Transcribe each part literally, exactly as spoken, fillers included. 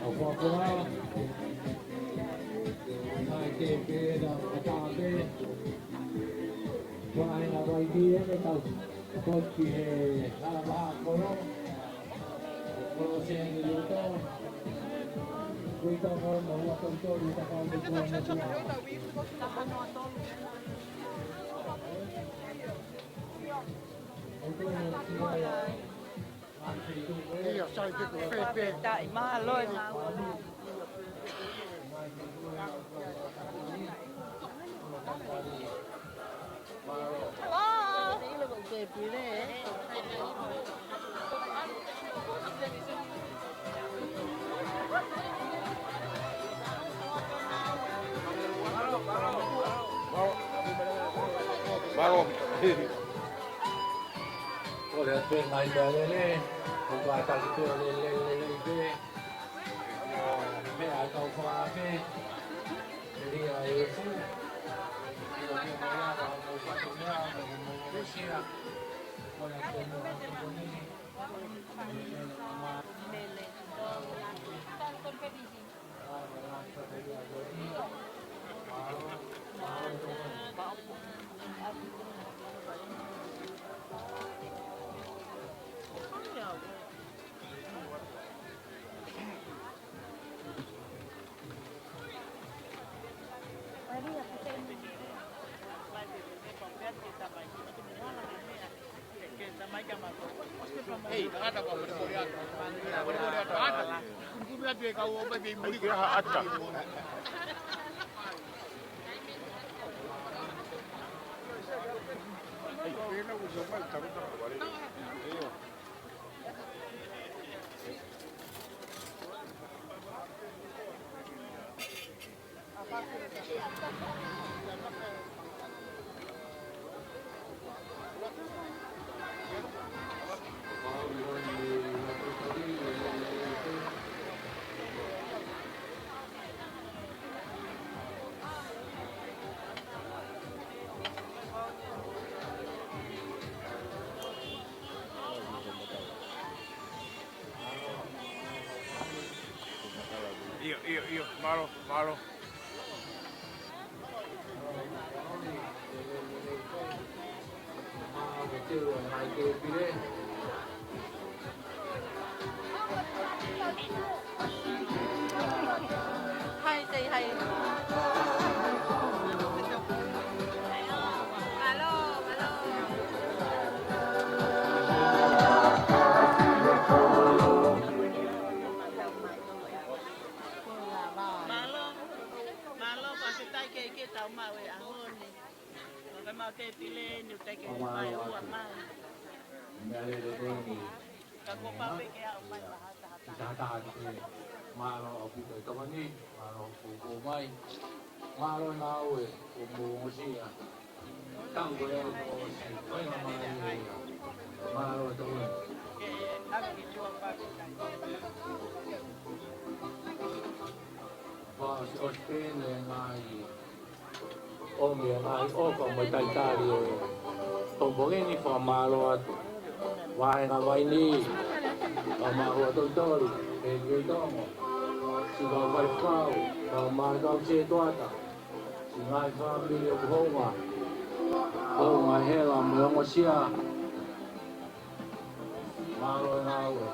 ʻAufakoa, ʻa e Tēpena Matape, Vaʻenga Vaini, ʻe tau koti he hala maha kolo, kolo seni loto, kuita kolo maha kolo, kolo maha kolo. Ia, sai, te ku fepe. Taʻi mālō e mālō. Mālō. Kole atu e ngaahi meʻalele, ʻoku ʻatā ki tuʻa lelelele pē. Meʻa ʻa e kau fakaake, meʻa ʻa e efu. Meʻa ʻa e meʻa, meʻa ʻa e meʻa, meʻa ʻa e meʻa, meʻa ʻa e meʻa. Kole atu e meʻa, meʻa ʻa e meʻa. ʻIo, ʻio, ʻio, mālō, mālō. Hai, say hi. Mālō, mālō. Mālō, mālō, fakafetaʻi ki he ʻEiki ʻetau maʻu e ʻaho ni. Ko e maʻu Tēpile ni, ʻoku teʻeki ai ke ʻomai ua mai. Ka kuo pau pē ke aʻu mai. Taha taha ki he mālō ʻaupito e tokoni, mālō hoʻo poupou mai. Mālō e ngāue kuo mou ongosia. Tau ko e au ko si, ko e ngā mālō e ia. Mālō e tokoni. Pasi ʻosi pē ʻene ngaahi ʻomi e ngaahi ʻofa mo e talitali ʻo e pongipongi ni, fakamālō atu. Vaʻenga Vaini, fakamālō atu tolu, e kei tongo. Siʻi kau faifekau, fakamālō atu setuata. Siʻi ngaahi fāmili ʻoku hounga. Hounga hela mo e ongosia. Mālō e ngāue.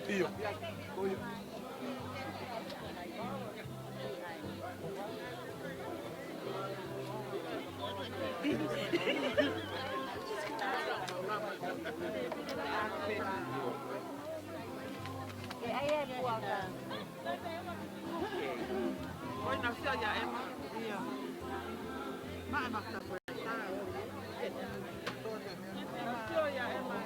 ʻIo. Ko ena sio ia Emma. Ia. Ma Emma ka ko e ta. Sio ia Emma.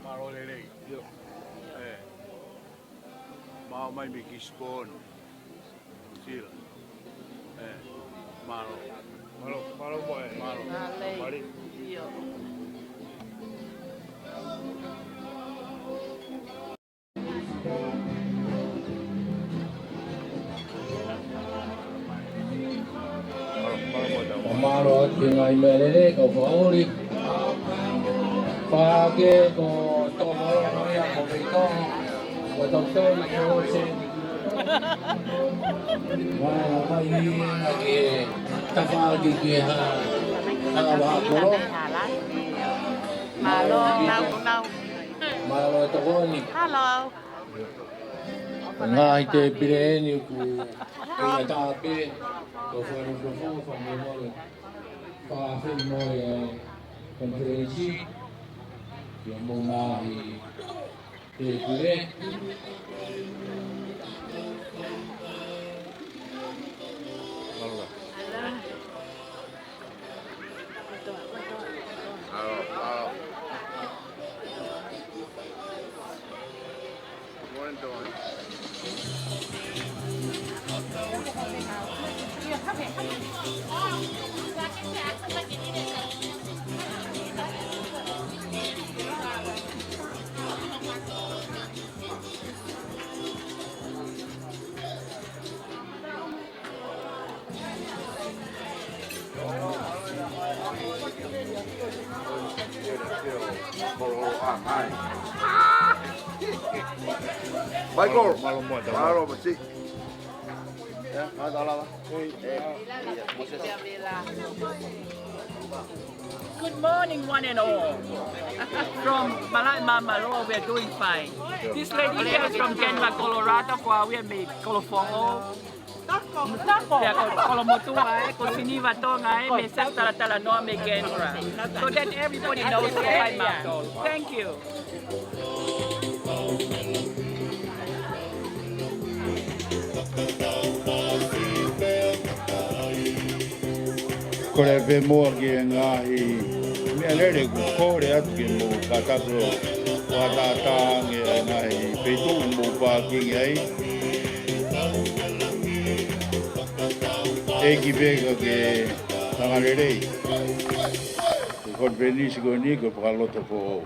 Mālō lelei. ʻIo. ʻE. Mālō mai mei Kisiponi. Sila. ʻE. Mālō. Mālō, mālō mo e. Mālō. Mālō. Mālō. ʻIo. ʻO mālō atu ki he ngaahi meʻalele, kau fakaʻuli. Pake ko Tomo, ko ia ko Veitongo, ko Tokoni, ko Ose. Mālō mai ia ki he tafaʻaki ki he hā, hā vaha kolo. Mālō, nau, nau. Mālō e tokoni. Hello. Ngaahi tēpile eni ʻoku, ʻoku ʻi ai tāpē, ko Fano Tofo, Fano Mole. Fafei mo e konifelenisi, ʻio mo e ngaahi tēpile. Mālō. Hello, hello. Morning, Dawn. Michael. Mālō, mālō, mālō. Mālō, mālō. Ia, mālō lava. Ē, ia, Moses. Good morning, one and all. From Malaʻe Māmāloa, we are doing fine. This lady here is from Denver, Colorado, ko au ia mei Kolofoʻou. Pea ko Kolomotuʻa ē, ko Siniva Tonga ē, mei Sasala Talanoa mei Canberra. So that everybody knows ko hai mātou. Thank you. Kole pē muʻa ki he ngaahi meʻalele ʻoku kole atu ke mou kātaki ʻo fakatātā ange ʻa e ngaahi feituʻu ʻoku mou pākingi ai. ʻEiki pē ka ke hanga lelei. Ko e konifelenisi ko eni ko e fakalotofoʻou.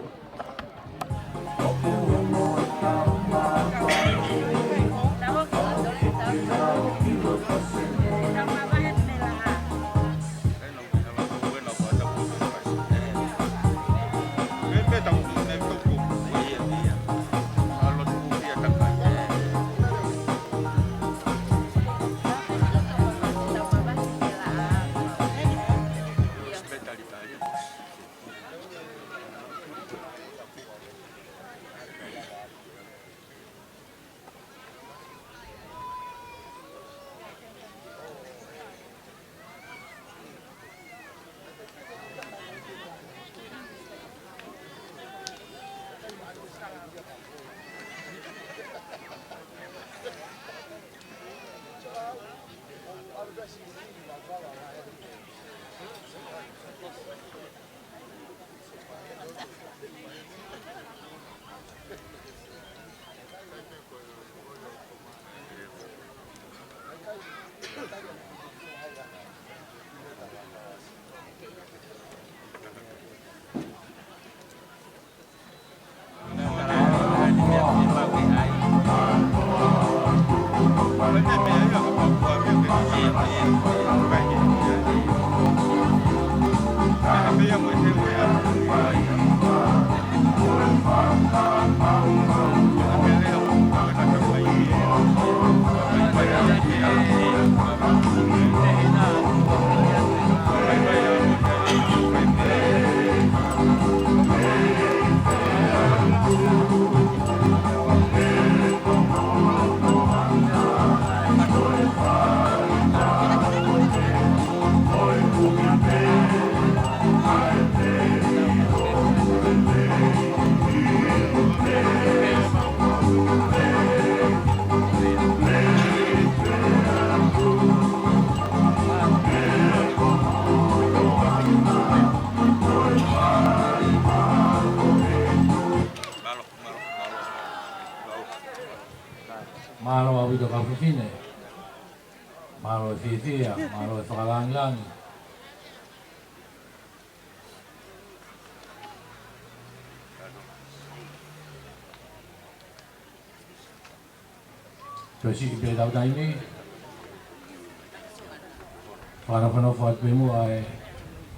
ʻAupito kau fefine, mālō e fiefia, mālō e fakalangilangi. Toe siʻi pē ʻetau taimi. Fakanofonofo atu pē muʻa e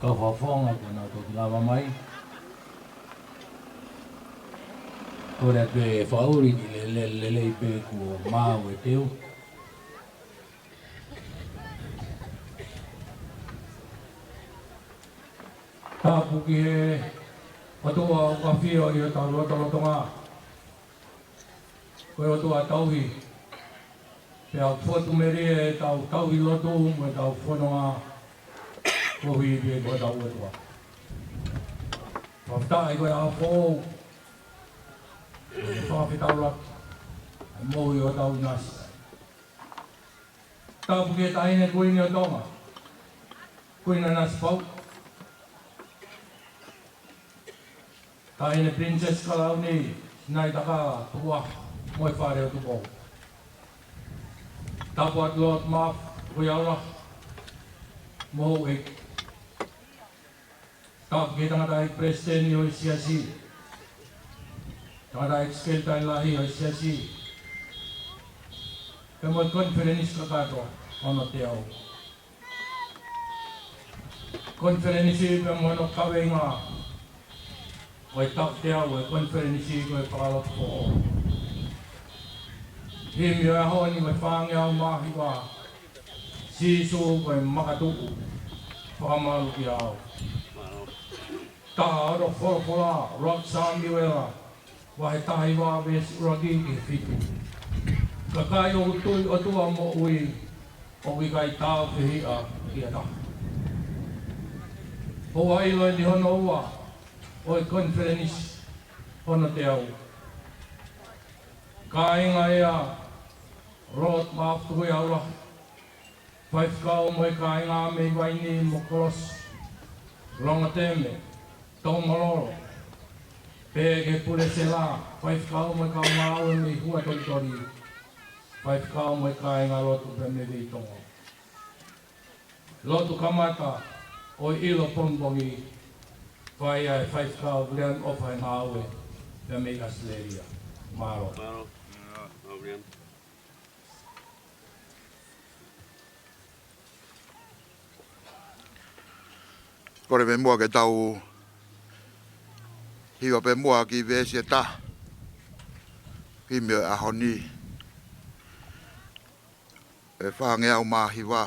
kau fakafofonga kuo nau toki lava mai. Kole atu pē fakaʻuli ke lele, lelei pē kuo maau e teu. Tapu ki he ʻOtua ʻoku ʻafio ʻi hotau lotolotonga. Ko e ʻOtua tauhi. Pea ʻoku fotu melie ʻetau tauhi lotu mo ʻetau fononga koeʻuhi pē ko hotau ʻOtua. Fakafetaʻi ko e ʻaho foʻou. Ko e fakafetaʻi ʻoku moʻui hotau ʻinasi. Tapu ki he Taʻahine Kuini ʻo Tonga, Kuini Nanasipauʻu. Taʻahine Princess Kalauni Sinaitakala Tukuʻaho mo e Fale ʻo Tupou. Tapu atu Lord Mafi Tukuiaula mo houʻeiki. Tapu ki he tangataʻeiki Palesiteni ʻo e Siasi, tangataʻeiki Sekelitali Lahi ʻo e Siasi, pea mo e konifelenisi kakato hono teau. Konifelenisi pea mo hono kaveinga ʻo e taʻu teau ʻo e konifelenisi ko e Fakalotu Foʻou. Himi ʻo e ʻaho ni ko e fāngeau mā hiva, Sīsū ko e makatuʻu, fakamaluʻi au. Taha hono folofola, ʻUluaki Samiuela, vahe taha hiva veesi ʻuluaki ki he fitu. Kakai ʻoku tui ʻOtua moʻui, ʻoku ʻikai tāufehiʻa ki ha taha. ʻOua ʻilo eni hono ua ʻo e konifelenisi hono teau. Kāinga ʻa Lord Mafi Tukuiaula, faifekau mo e kāinga mei Vainī mo Kolosi, Longoteme, Taumalolo, pea ki he Pule Sela, faifekau mo e kau ngāue mei Huʻatolitoli, faifekau mo e kāingalotu pea mei Veitongo. Lotu kamata ʻo e ʻilo pongipongi, fai ʻe he faifekau Leon ʻOfa e ngāue pea mei ʻAositelēlia. Mālō. Mālō. Mālō, Leon. Kole pē muʻa ke tau hiva pē muʻa ki he veesi ʻe taha, himi ʻo e ʻaho ni. ʻE fāngeau mā hiva,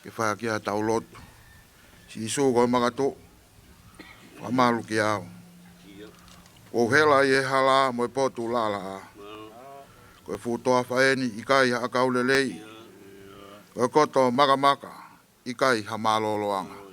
ke fai ʻaki ʻetau lotu. Sīsū ko e makatuʻu, fakamaluʻi au. Kuo u hela ʻi he hala mo e potu laʻalaʻā. Ko e fuʻu toafa eni, ʻikai ha ʻakau lelei. Ko e koto makamaka, ʻikai ha mālōlōʻanga.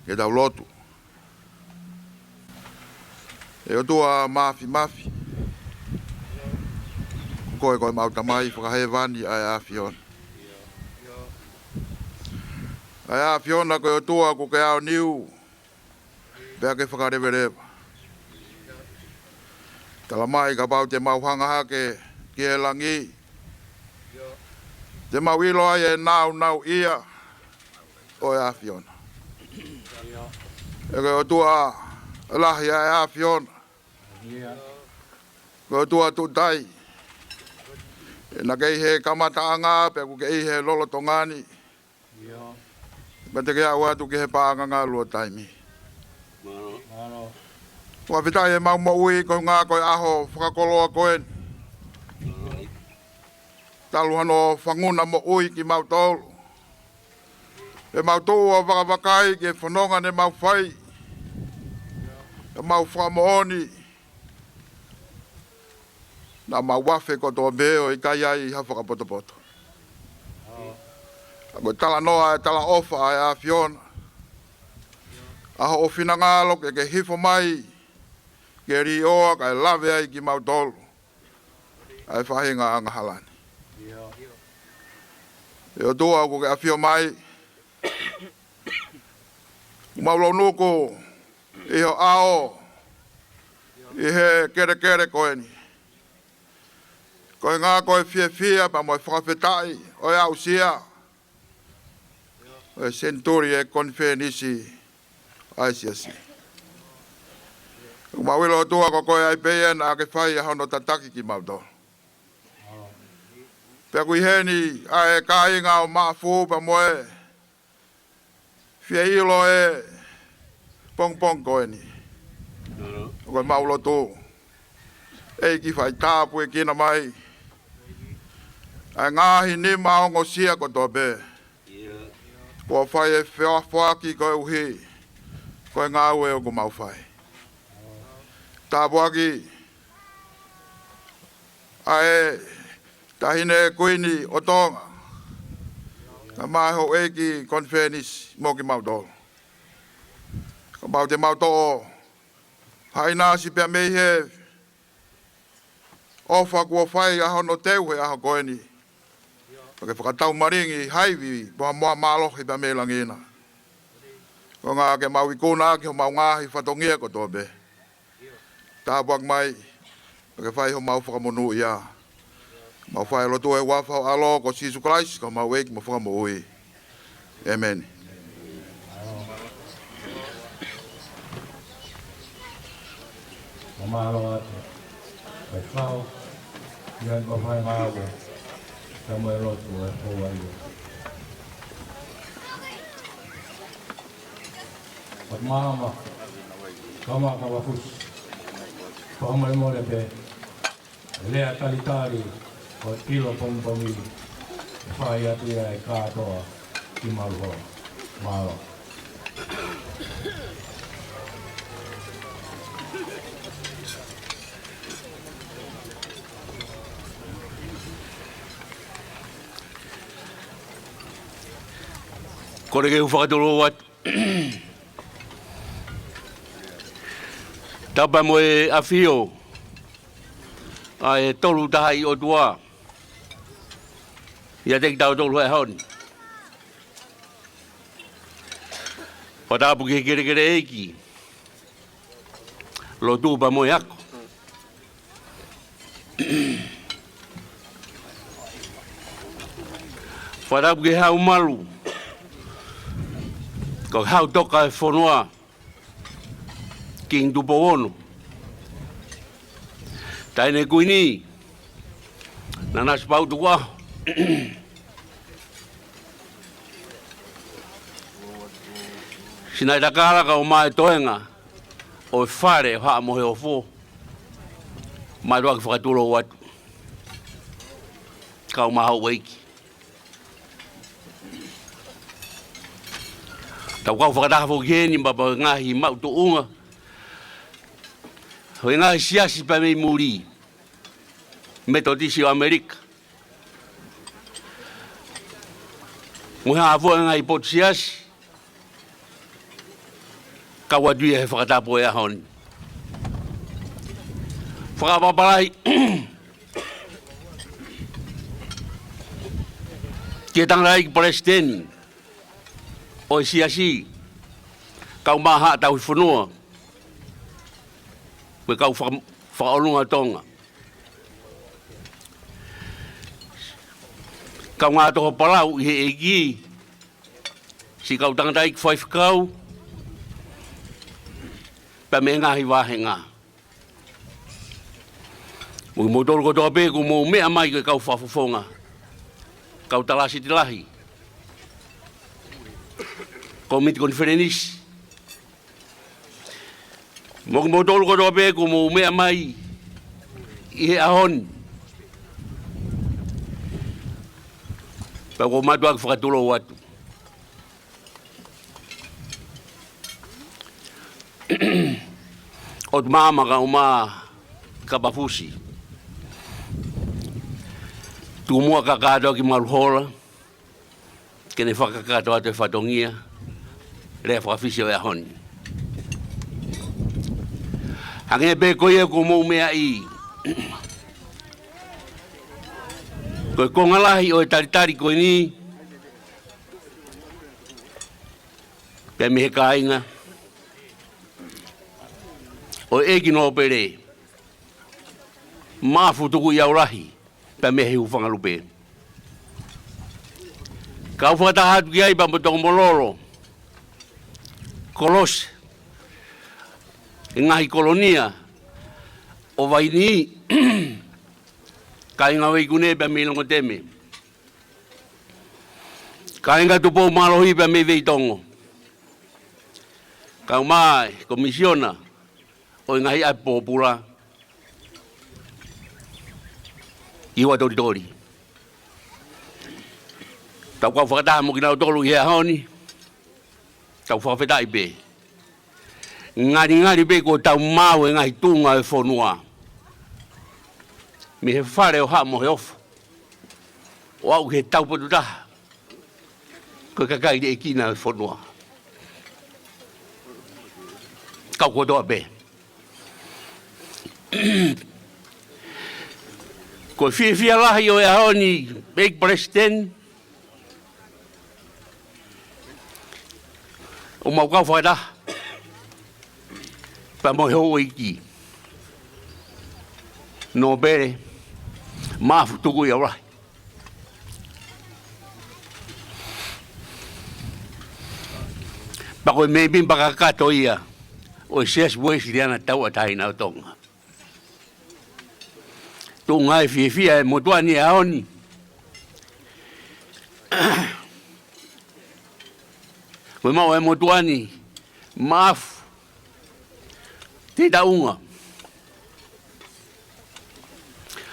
Ke tau lotu. ʻE ʻOtua Māfimafi, ko koe ko ʻemau Tamai fakahēvani ʻa e ʻAfiona. ʻA e ʻAfiona ko e ʻOtua kuo ke aoniu, pea ke fakaleveleva. Talamai kapau te mau hanga hake ki he langi, te mau ʻilo ai e nāunauʻia ʻo e ʻAfiona. ʻE ko e ʻOtua lahi ʻa e ʻAfiona. Ko e ʻOtua tuʻutai. ʻE naʻa ke ʻi he kamataʻanga pea kuo ke ʻi he lolotonga ni. Pea te ke aʻu atu ki he paʻanga ngalu ʻo taimi. Fakafetaʻi ʻemau moʻui koeʻuhi ko e ʻaho fakakoloa ko eni. Talu hano fanguna moʻui kimautolu. Pea mau tuʻu ʻo vakavakai ki he fononga ne mau fai. Pea mau fakamoʻoni naʻa mau afe kotoa pē ʻo ʻikai ai ha fakapotopoto. Ka ko e talanoa ʻa e talaʻofa ʻa e ʻAfiona. ʻA hoʻo finangalo ke ke hifo mai, ke liʻoa kae lave ai kimautolu ʻa e faʻahinga angahala ni. ʻE ʻOtua ʻoku ke ʻafio mai, mau lounuku ʻi ho ʻao, ʻi he kelekele ko eni. Koeʻuhi ko e fiefia pea mo e fakafetaʻi ʻo e aʻusia ʻo e senituli ʻo e konifelenisi ʻa e Siasi. Mau ʻilo ʻOtua ko koe ai pē ia naʻa ke fai ʻa hono tataki kimautolu. Pea ʻoku ʻi heni ʻa e kāinga ʻo Maʻafu pea mo e fie ʻilo ʻa e pongipongi ko eni. Ko e mau lotu, ʻEiki, fai tāpuekina mai ʻa e ngaahi nima ongosia kotoa pē kuo fai e feʻofoʻoaki koeʻuhi ko e ngāue ʻoku mau fai. Tāpuaki ʻa e Taʻahine Kuini ʻo Tonga, kae ʻumaʻā e houʻeiki konifelenisi mo kimautolu. Ka mau te mau toʻo haʻinasi pea mei he ʻofa kuo fai ʻa hono teu he ʻaho ko eni. Pea ke fakatau malingi ha ivi, pea mo ha mālohi pea mei langi na. Koeʻuhi ke mau ikuna ʻaki homau ngaahi fatongia kotoa pē. Tāpuaki mai, pea ke fai homau fakamonūʻia. Mau fai lotu he huafa ho ʻAlo ko Sīsū Kalaisi ko homau ʻEiki mo Fakamoʻui. ʻĒmeni. Mālō atu. Kae kau ia ko e fai ngāue, kae mo e lotu ʻo e pō ʻa ia. Fakamolemole, kama ka wakusi. Fakamolemole pē. Lea talitali ʻo e ʻilo pongipongi, ʻe fai atu ia ʻe kātoa ki Maluhola. Mālō. Kole ke u fakatulou atu. Tapu mo e ʻafio ʻa e Tolu Tahaʻi ʻOtua ʻiate kitautolu he ʻaho ni. Fakatapu ki he kelekele ʻeiki, lotu pea mo e ako. Fakatapu ki he Haʻu Malu, ko e Haʻu Toka ʻo e fonua, Kingi Tupou Ono. Taʻahine Kuini Nanasipauʻu Tukuʻaho. Sinaitakala kae ʻumaʻā e toenga ʻo e Fale ʻo Haʻa Moheofo. Mātuʻaki fakatulou atu. Kae ʻumaʻā houʻeiki. Tau kau fakataha foki heni pea mo e ngaahi maʻu tuʻunga ʻo e ngaahi siasi pea mei muli, Metotisi ʻo ʻAmelika, mo e hā fua e ngaahi potu siasi, kau atu ia he fakatapu ʻo e ʻaho ni. Fakaʻapaʻapa lahi ki he tangataʻeiki palesiteni ʻo e siasi, kae ʻumaʻā Haʻa Tauhi Fonua, mo e kau faka-, fakaʻolunga Tonga. Kaungā Toho Palau ʻi he ʻEiki, siʻi kau tangataʻeiki faifekau, pea mei he ngaahi vāhenga. Mo kimoutolu kotoa pē kuo mou meʻa mai ko e kau fakafofonga, kau talāsiti lahi, Kōmiti Konifelenisi, mo kimoutolu kotoa pē kuo mou meʻa mai ʻi he ʻaho ni. Pea ʻoku ou mātuʻaki fakatulou atu. ʻOtu Māʻa, Makaʻumaʻa, Kapafusi. Tuku muʻa kakato ʻaki Maluhola ke ne fakakakato atu e fatongia lea fakafisi ʻo e ʻaho ni. Hangē pē ko ia kuo mou meʻa ai, ko e konga lahi ʻo e talitali ko eni, pea mei he kāinga ʻo e ʻEiki Nōpele Maʻafu Tukuʻiaulahi, pea mei he Hūfangalupe. Kau fakataha atu ki ai pea mo Tokomololo, Kolose, e ngaahi kolonia ʻo Vainī, kāinga ʻo Veikune pea mei Longoteme, kāinga Tupou Mālohi pea mei Veitongo, kau mai Komisiona ʻo e ngaahi ʻapi pōpula ʻi Huʻatolitoli. Tau kau fakataha mo kinautolu ʻi he ʻaho ni, tau fakafetaʻi pē. Ngalingali pē kuo tau maʻu e ngaahi tuʻunga ʻo e fonua mei he Fale ʻo Haʻa Moheofo ʻo aʻu ki he taupotu taha, ko e kakai liʻekina ʻo e fonua. Kau kotoa pē. Ko e fiefia lahi ʻo e ʻaho ni, ʻEiki Palesiteni, ʻoku mau kau fakataha pea mo e houʻeiki Nōpele Maʻafu Tukuʻiaulahi, pea ko e mēmipa kakato ia ʻo e Siasi Uēsiliana Tauʻatāina ʻo Tonga. Tuʻunga e fiefia e motuʻa ni he ʻaho ni. Ko e maʻu e motuʻa ni, Maʻafu Teitaʻunga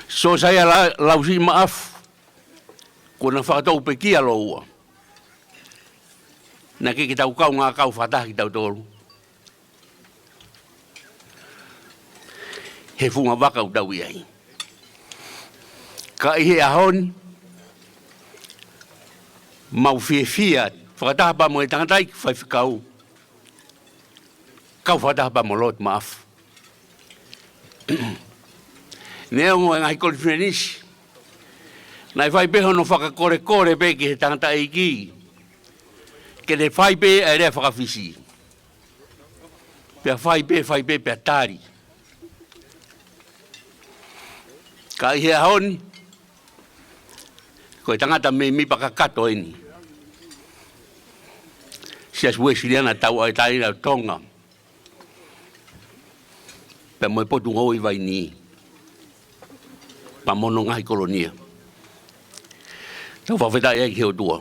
Siosaia La-, Lausiʻi Maʻafu, kuo na fakatou pekia lōua. Naʻe ʻikai ke tau kaungā kau fakataha kitautolu he funga vaka ʻoku tau ʻi ai. Ka ʻi he ʻaho ni, mau fiefia fakataha pea mo e tangataʻeiki faifekau, kau fakataha pea mo Lord Maʻafu. Neongo e ngaahi konifelenisi naʻe fai pē hono fakakolekole pē ki he tangataʻeiki ke ne fai pē ʻa e lea fakafisi, pea fai pē, fai pē, pea tali. Ka ʻi he ʻaho ni, ko e tangata mēmipa kakato eni, Siasi Uēsiliana Tauʻatāina ʻo Tonga, pea mo e Potungāue ʻi Vainī, pea mo hono ngaahi kolonia. Tau fakafetaʻi ai ki he ʻOtua.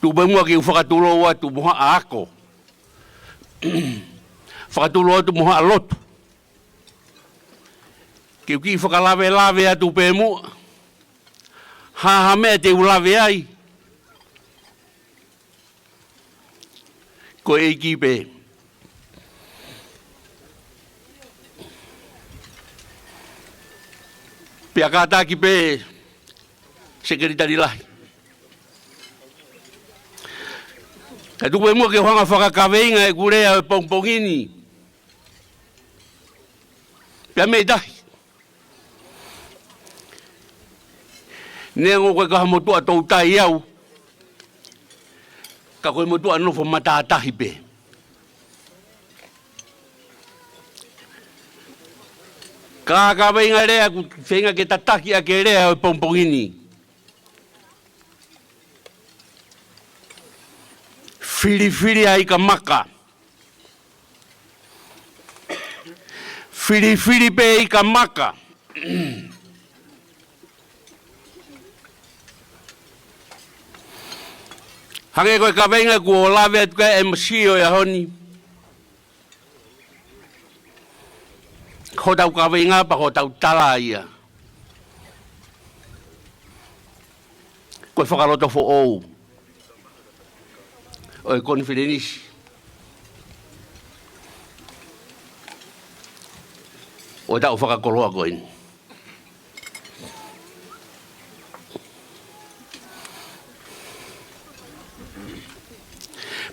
Tuku pē muʻa ke u fakatulou atu mo haʻa ako. Fakatulou atu mo haʻa lotu. Ke u kiʻi fakalavelave atu pē muʻa. Ha ha meʻa te u lave ai, ko e ʻEiki pē. Pea kātaki pē Sekelitali Lahi. Kae tuku pē muʻa ke u hanga fakakaveinga ʻeku lea ʻo e pongipongi ni. Pea mei tahi. Neongo ko e kau motuʻa toutai au, ka ko e motuʻa nofo matātahi pē. Ka kaveinga lea ʻoku feinga ke tataki ʻaki e lea ʻo e pongipongi ni. Filifili ʻa e ika maka. Filifili pē ika maka. Hangē ko e kaveinga kuo lave atu ki ai e M C ʻo e ʻaho ni, ko hotau kaveinga pea ko hotau tala ia, ko e fakalotofoʻou ʻo e konifelenisi ʻo e taʻu fakakoloa ko eni.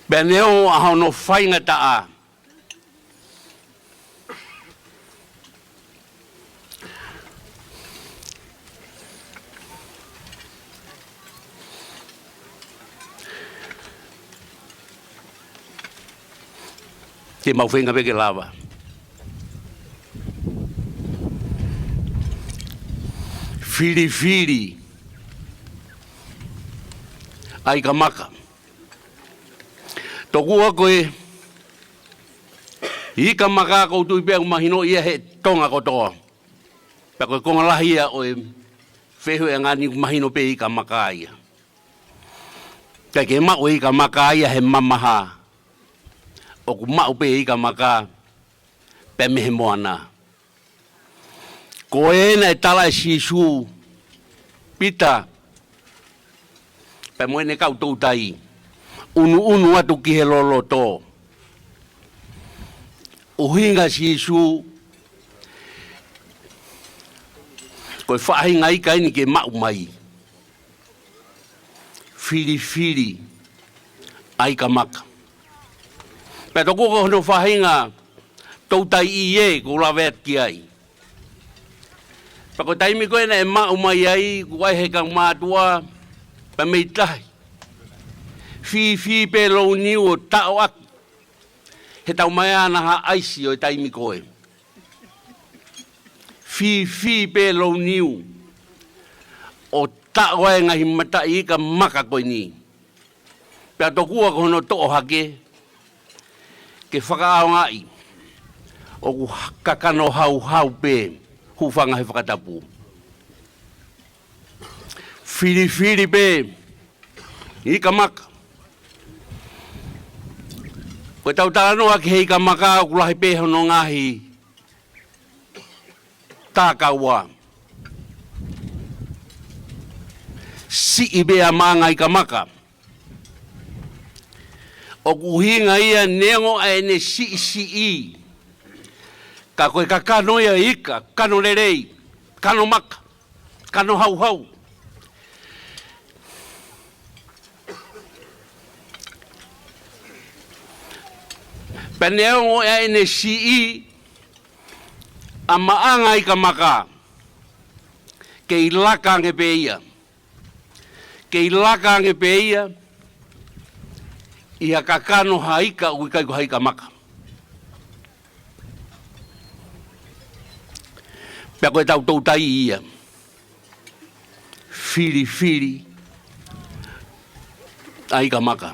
Pea neongo ʻa hono faingataʻa, te mau feinga pē ke lava. Filifili ʻa Ikamaka. Tokua ko e Ikamaka ʻoku ou tui pē ʻoku mahino ia he Tonga kotoa. Pea ko e konga lahi ia ʻo e fehuʻi ʻa e ngaahi ʻoku mahino pē Ikamaka ia. Kae ke maʻu e Ikamaka ia he mamaha, ʻoku maʻu pē Ikamaka pē mei he moana. Ko ena ʻe tala ʻe Sīsū, Pita, pea mo ʻene kau toutai, ʻunuʻunu atu ki he loloto. ʻUhinga Sīsū, ko e faʻahinga ika eni ke maʻu mai. Filifili ʻa Ikamaka. Pea tokua ko hono faʻahinga toutai ʻi he ʻoku ou lave atu ki ai. Pea ko e taimi ko ē naʻe maʻu mai ai, kuo ʻai he kau mātuʻa, pea mei tahi, fīfī pē lou niu ʻo taʻoʻaki he taumaea naʻa ha ʻaisi ʻo e taimi ko ē. Fīfī pē lou niu ʻo taʻo ai e ngaahi mataʻi Ikamaka ko eni. Pea tokua ko hono toʻo hake, ke fakaʻaongaʻi ʻoku kakano hauhau pē, hūfanga he fakatapu. Filifili pē Ikamaka. Ko ʻetau talanoa ki he Ikamaka ʻoku lahi pē hono ngaahi takaua. Siʻi pē ʻa e maʻanga Ikamaka. ʻOku ʻuhinga ia neongo ʻa ʻene siʻisiʻi, ka ko e kakano ia ika, kano lelei, kano maka, kano hauhau. Pea neongo ʻa ʻene siʻi ʻa e maʻanga Ikamaka, kei laka ange pē ia. Kei laka ange pē ia ʻi ha kakano ha ika ʻoku ʻikai ko ha Ikamaka. Pea ko ʻetau toutai ia. Filifili ʻa Ikamaka.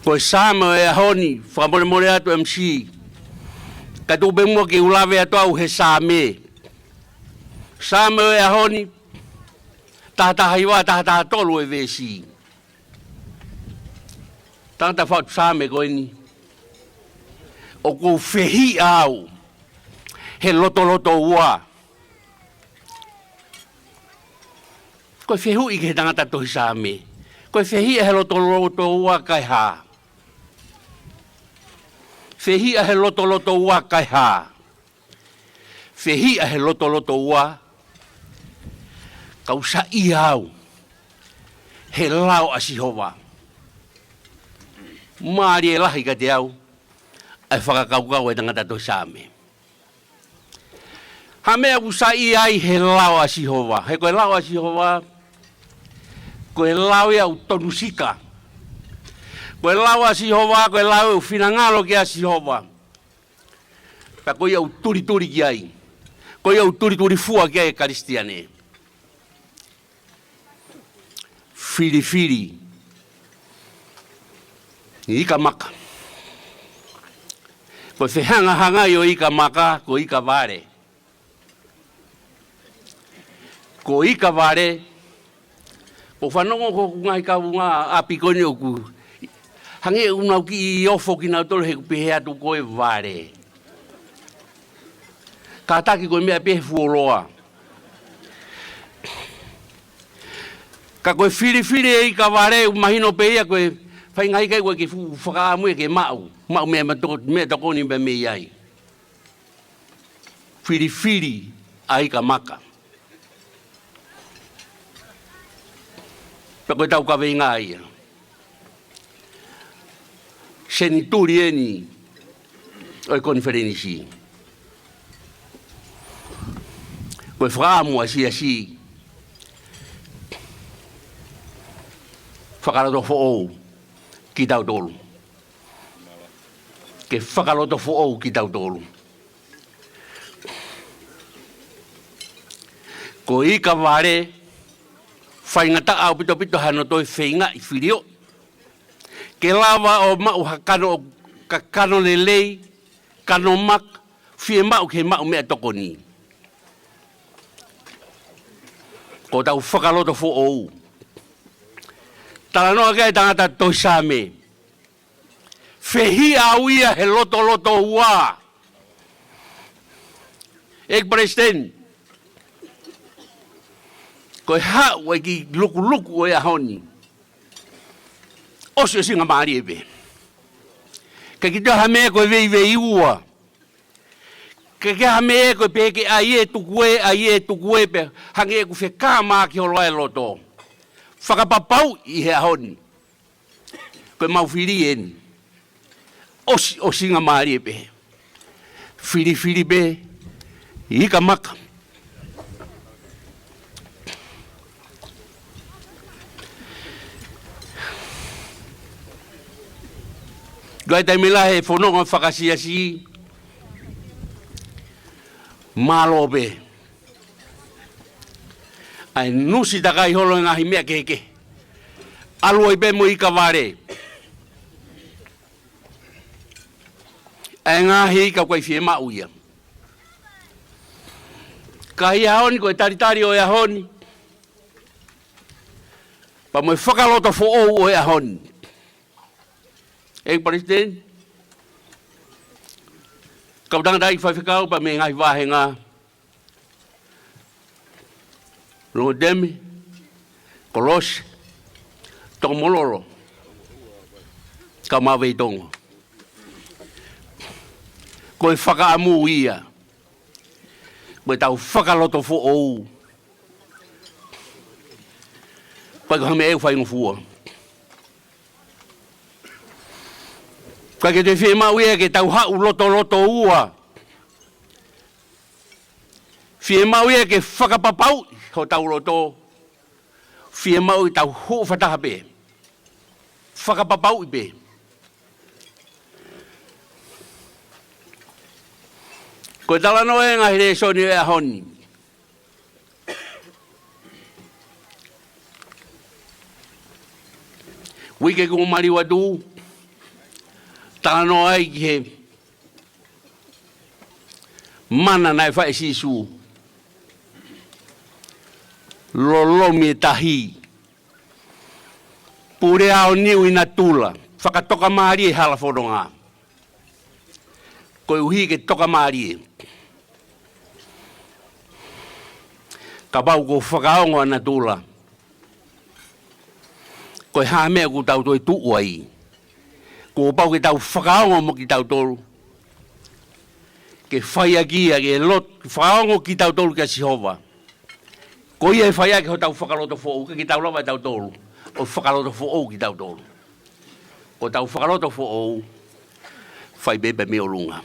Ko e Saame ʻo e ʻaho ni, fakamolemole atu M C, ka tuku pē muʻa ke u lave atu au he Saame. Saame ʻo e ʻaho ni, taha taha hiva, taha taha tolu e veesi. Tangata faʻu Saame ko eni. ʻOku ou fehiʻa au he lotolotoua. Ko e fehuʻi ki he tangata tohi Saame, ko e fehiʻa he lotolotoua kae hā? Fehiʻa he lotolotoua kae hā? Fehiʻa he lotolotoua, kau saiʻia au he lao ʻa Sihova. Mālie lahi kiate au ʻa e fakakaukau ʻa e tangata tohi Saame. Ha meʻa ʻoku saiʻia ai he lao ʻa Sihova. He ko e lao ʻa Sihova, ko e lao ia ʻoku tonu sika. Ko e lao ʻa Sihova, ko e lao ʻoku finangalo ki ai ʻa Sihova. Pea ko ia ʻoku tulituli ki ai. Ko ia ʻoku tulituli fua ki ai e Kalisitiane. Filifili ʻa Ikamaka. Ko e fehangahangai ʻo Ikamaka, ko Ikavale. Ko Ika Vale, ʻoku ou fanongo ko ʻeku ngaahi kaungāʻapi ko eni ʻoku hangē ʻoku nau kiʻi ofo kinautolu he ʻoku pehē atu ko e vale. Kātaki ko e meʻa pē he fuoloa. Ka ko e filifili ʻe Ika Vale, ʻoku mahino pē ia ko e faʻahinga ika ia ʻoku ʻikai ke fuʻu fakaʻamu ia ke maʻu, maʻu meʻa, meʻatokoni pē mei ai. Filifili ʻa Ika Maka. Pea ko ʻetau kaveinga ia. Senituli eni ʻo e konifelenisi. Ko e fakaʻamu ʻa e siasi, fakalotofoʻou kitautolu. Ke fakalotofoʻou kitautolu. Ko Ika Vale, faingataʻa ʻaupito ʻaupito hano toe feingaʻi filioʻi ke lava ʻo maʻu ha kano, ka kano lelei, kano maka, fiemaʻu ke maʻu meʻatokoni. Ko ʻetau fakalotofoʻou. Talanoa ki ai e tangata Tohi Saame. Fehiʻa au ia he lotolotoua. ʻEiki Palesiteni, ko e haʻu ʻa e kiʻi lukuluku ʻo e ʻaho ni, ʻosiʻosingamālie pē. ʻIkai ke toe ha meʻa ko e veiveiua. ʻIkai ke ha meʻa ko e pehē ke ʻai ē tuku ē, ʻai ē tuku ē pē, hangē ʻoku fekāmaki holo ai e loto. Fakapapauʻi he ʻaho ni. Ko e mau fili eni. ʻOsi, ʻosiʻosingamālie pē. Filifili pē Ika Maka. Ko e taimi lahi he fononga fakasiasi, mālō pē. ʻA e nusi takai holo e ngaahi meʻa kehekehe. ʻAlu ai pē mo Ika Vale. ʻA e ngaahi ika ʻoku ʻikai fiemaʻu ia. Ka ʻi he ʻaho ni ko e talitali ʻo e ʻaho ni, pea mo e fakalotofoʻou ʻo e ʻaho ni. ʻEiki Palesiteni, kau tangataʻeiki faifekau pea mei he ngaahi vāhenga, Longoteme, Kolosi, Tokomololo, kae ʻumaʻā Veitongo. Ko e fakaʻamu ia. Ko ʻetau fakalotofoʻou. ʻIkai ko ha meʻa ʻoku faingofua. ʻIkai ke toe fiemaʻu ia ke tau haʻu lotolotoua. Fiemaʻu ia ke fakapapauʻi hotau loto. Fiemaʻu ke tau hū fakataha pē. Fakapapauʻi pē. Ko e talanoa e ngaahi lēsoni e ʻaho ni. Uike kuo maliu atu, talanoa ai ki he mana naʻe fai ʻe Sīsū. Lolomi e tahi. Pule ʻa ʻInoke ʻi natula. Fakatokamālie e hala fononga. Koeʻuhi ke tokamālie. Kapau kuo fakaongo ʻa natula, ko e hā e meʻa ʻoku tau toe tuʻu ai? Kuo pau ke tau fakaongo mo kitautolu. Ke fai ʻaki ia, ke lot-, fakaongo kitautolu kia Sihova. Ko ia ʻe fai ʻaki hotau fakalotofoʻou, ʻikai ke tau lava ʻe tautolu ʻo fakalotofoʻou kitautolu. Ko ʻetau fakalotofoʻou, fai pē pē mei ʻolunga.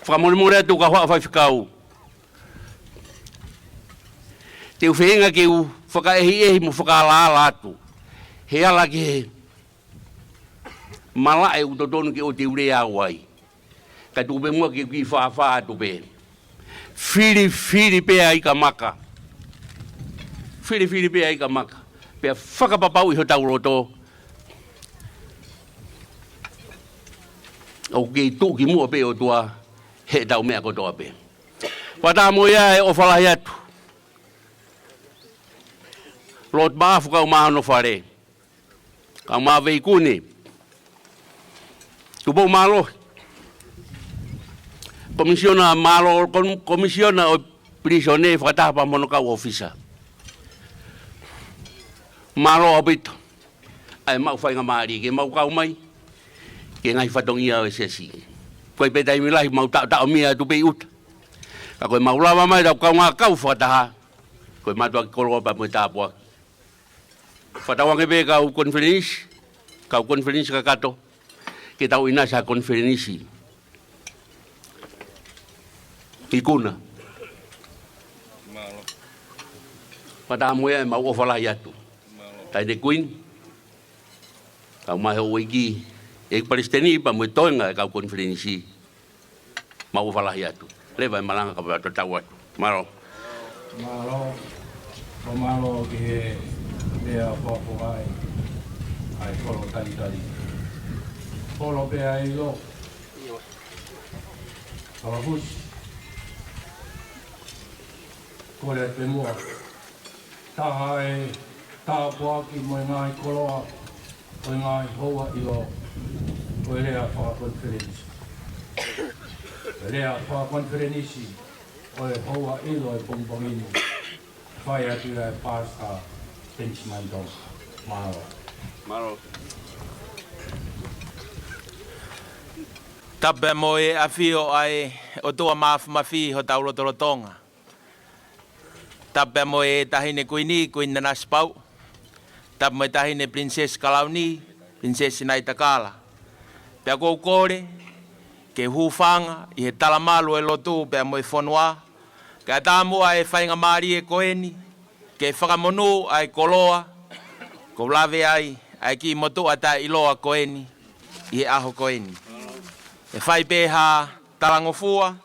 Fakamolemole atu kau haʻa faifekau. Te u feinga ke u fakaʻehiʻehi mo fakaalaala atu. He ʻalu ki he malaʻe ʻoku totonu ke ʻoua te u lea au ai. Kae tuku pē muʻa ke u kiʻi fāfā atu pē. Filifili pē ʻa Ika Maka. Filifili pē ʻa Ika Maka. Pea fakapapauʻi hotau loto. ʻOku kei tuʻu ki muʻa pē ʻOtua heʻetau meʻa kotoa pē. Fakataha mo ia e ʻofa lahi atu. Lord Maʻafu kae ʻumaʻā hono fale, kae ʻumaʻā Veikune. Tupou mālohi. Komisiona mālō, kom-, komisiona ʻo e pilīsone fakataha pea mo hono kau ʻōfisa. Mālō ʻaupito ʻa e maʻu faingamālie ke mau kau mai ki he ngaahi fatongia ʻo e siasi. Ko e pē taimi lahi mau taʻotaʻomia atu pē ʻi ʻuta. Ka ko e mau lava mai ʻetau kaungā kau fakataha, ko e mātuʻaki koloa pea mo e tāpuaki. Fakatauange pē kau konifelenisi, kau konifelenisi kakato, ke tau ʻinasi ha konifelenisi ʻi Kona. Fakataha mo ia ʻemau ʻofa lahi atu. Taʻahine Kuini, kae ʻumaʻā e houʻeiki, ʻEiki Palesiteni pea mo e toenga e kau konifelenisi. Mau ʻofa lahi atu. Leva e malanga ka mau tatau atu. Mālō. Mālō. Ko mālō ki he lea fakafofonga ʻa e kolo talitali. Kolo pē ʻa e ʻilo. Kalafusi. Kole atu pē muʻa. Taha e tāpuaki mo e ngaahi koloa ʻo e ngaahi houa ʻilo, ko e lea fakakonifelenisi. Ko e lea fakakonifelenisi ʻo e houa ʻilo ʻo e pongipongi ni, fai atu ia ʻe Pastor Benjamin Tonga. Mālō. Mālō. Tapu mo e ʻafio ʻa e ʻOtua Māfimafi ʻi hotau lotolotonga. Tapu mo e Taʻahine Kuini, Kuini Nanasipauʻu. Tapu mo e Taʻahine Pilinisesi Kalauni, Pilinisesi Naitakala. Pea ʻoku ou kole ke u hūfanga ʻi he talamalu ʻo e lotu pea mo e fonua, kae ʻatā muʻa e faingamālie ko eni ke fakamonū ʻa e koloa kuo lave ai ʻa e kiʻi motuʻa taʻeʻiloa ko eni ʻi he ʻaho ko eni. ʻE fai pē ha talangofua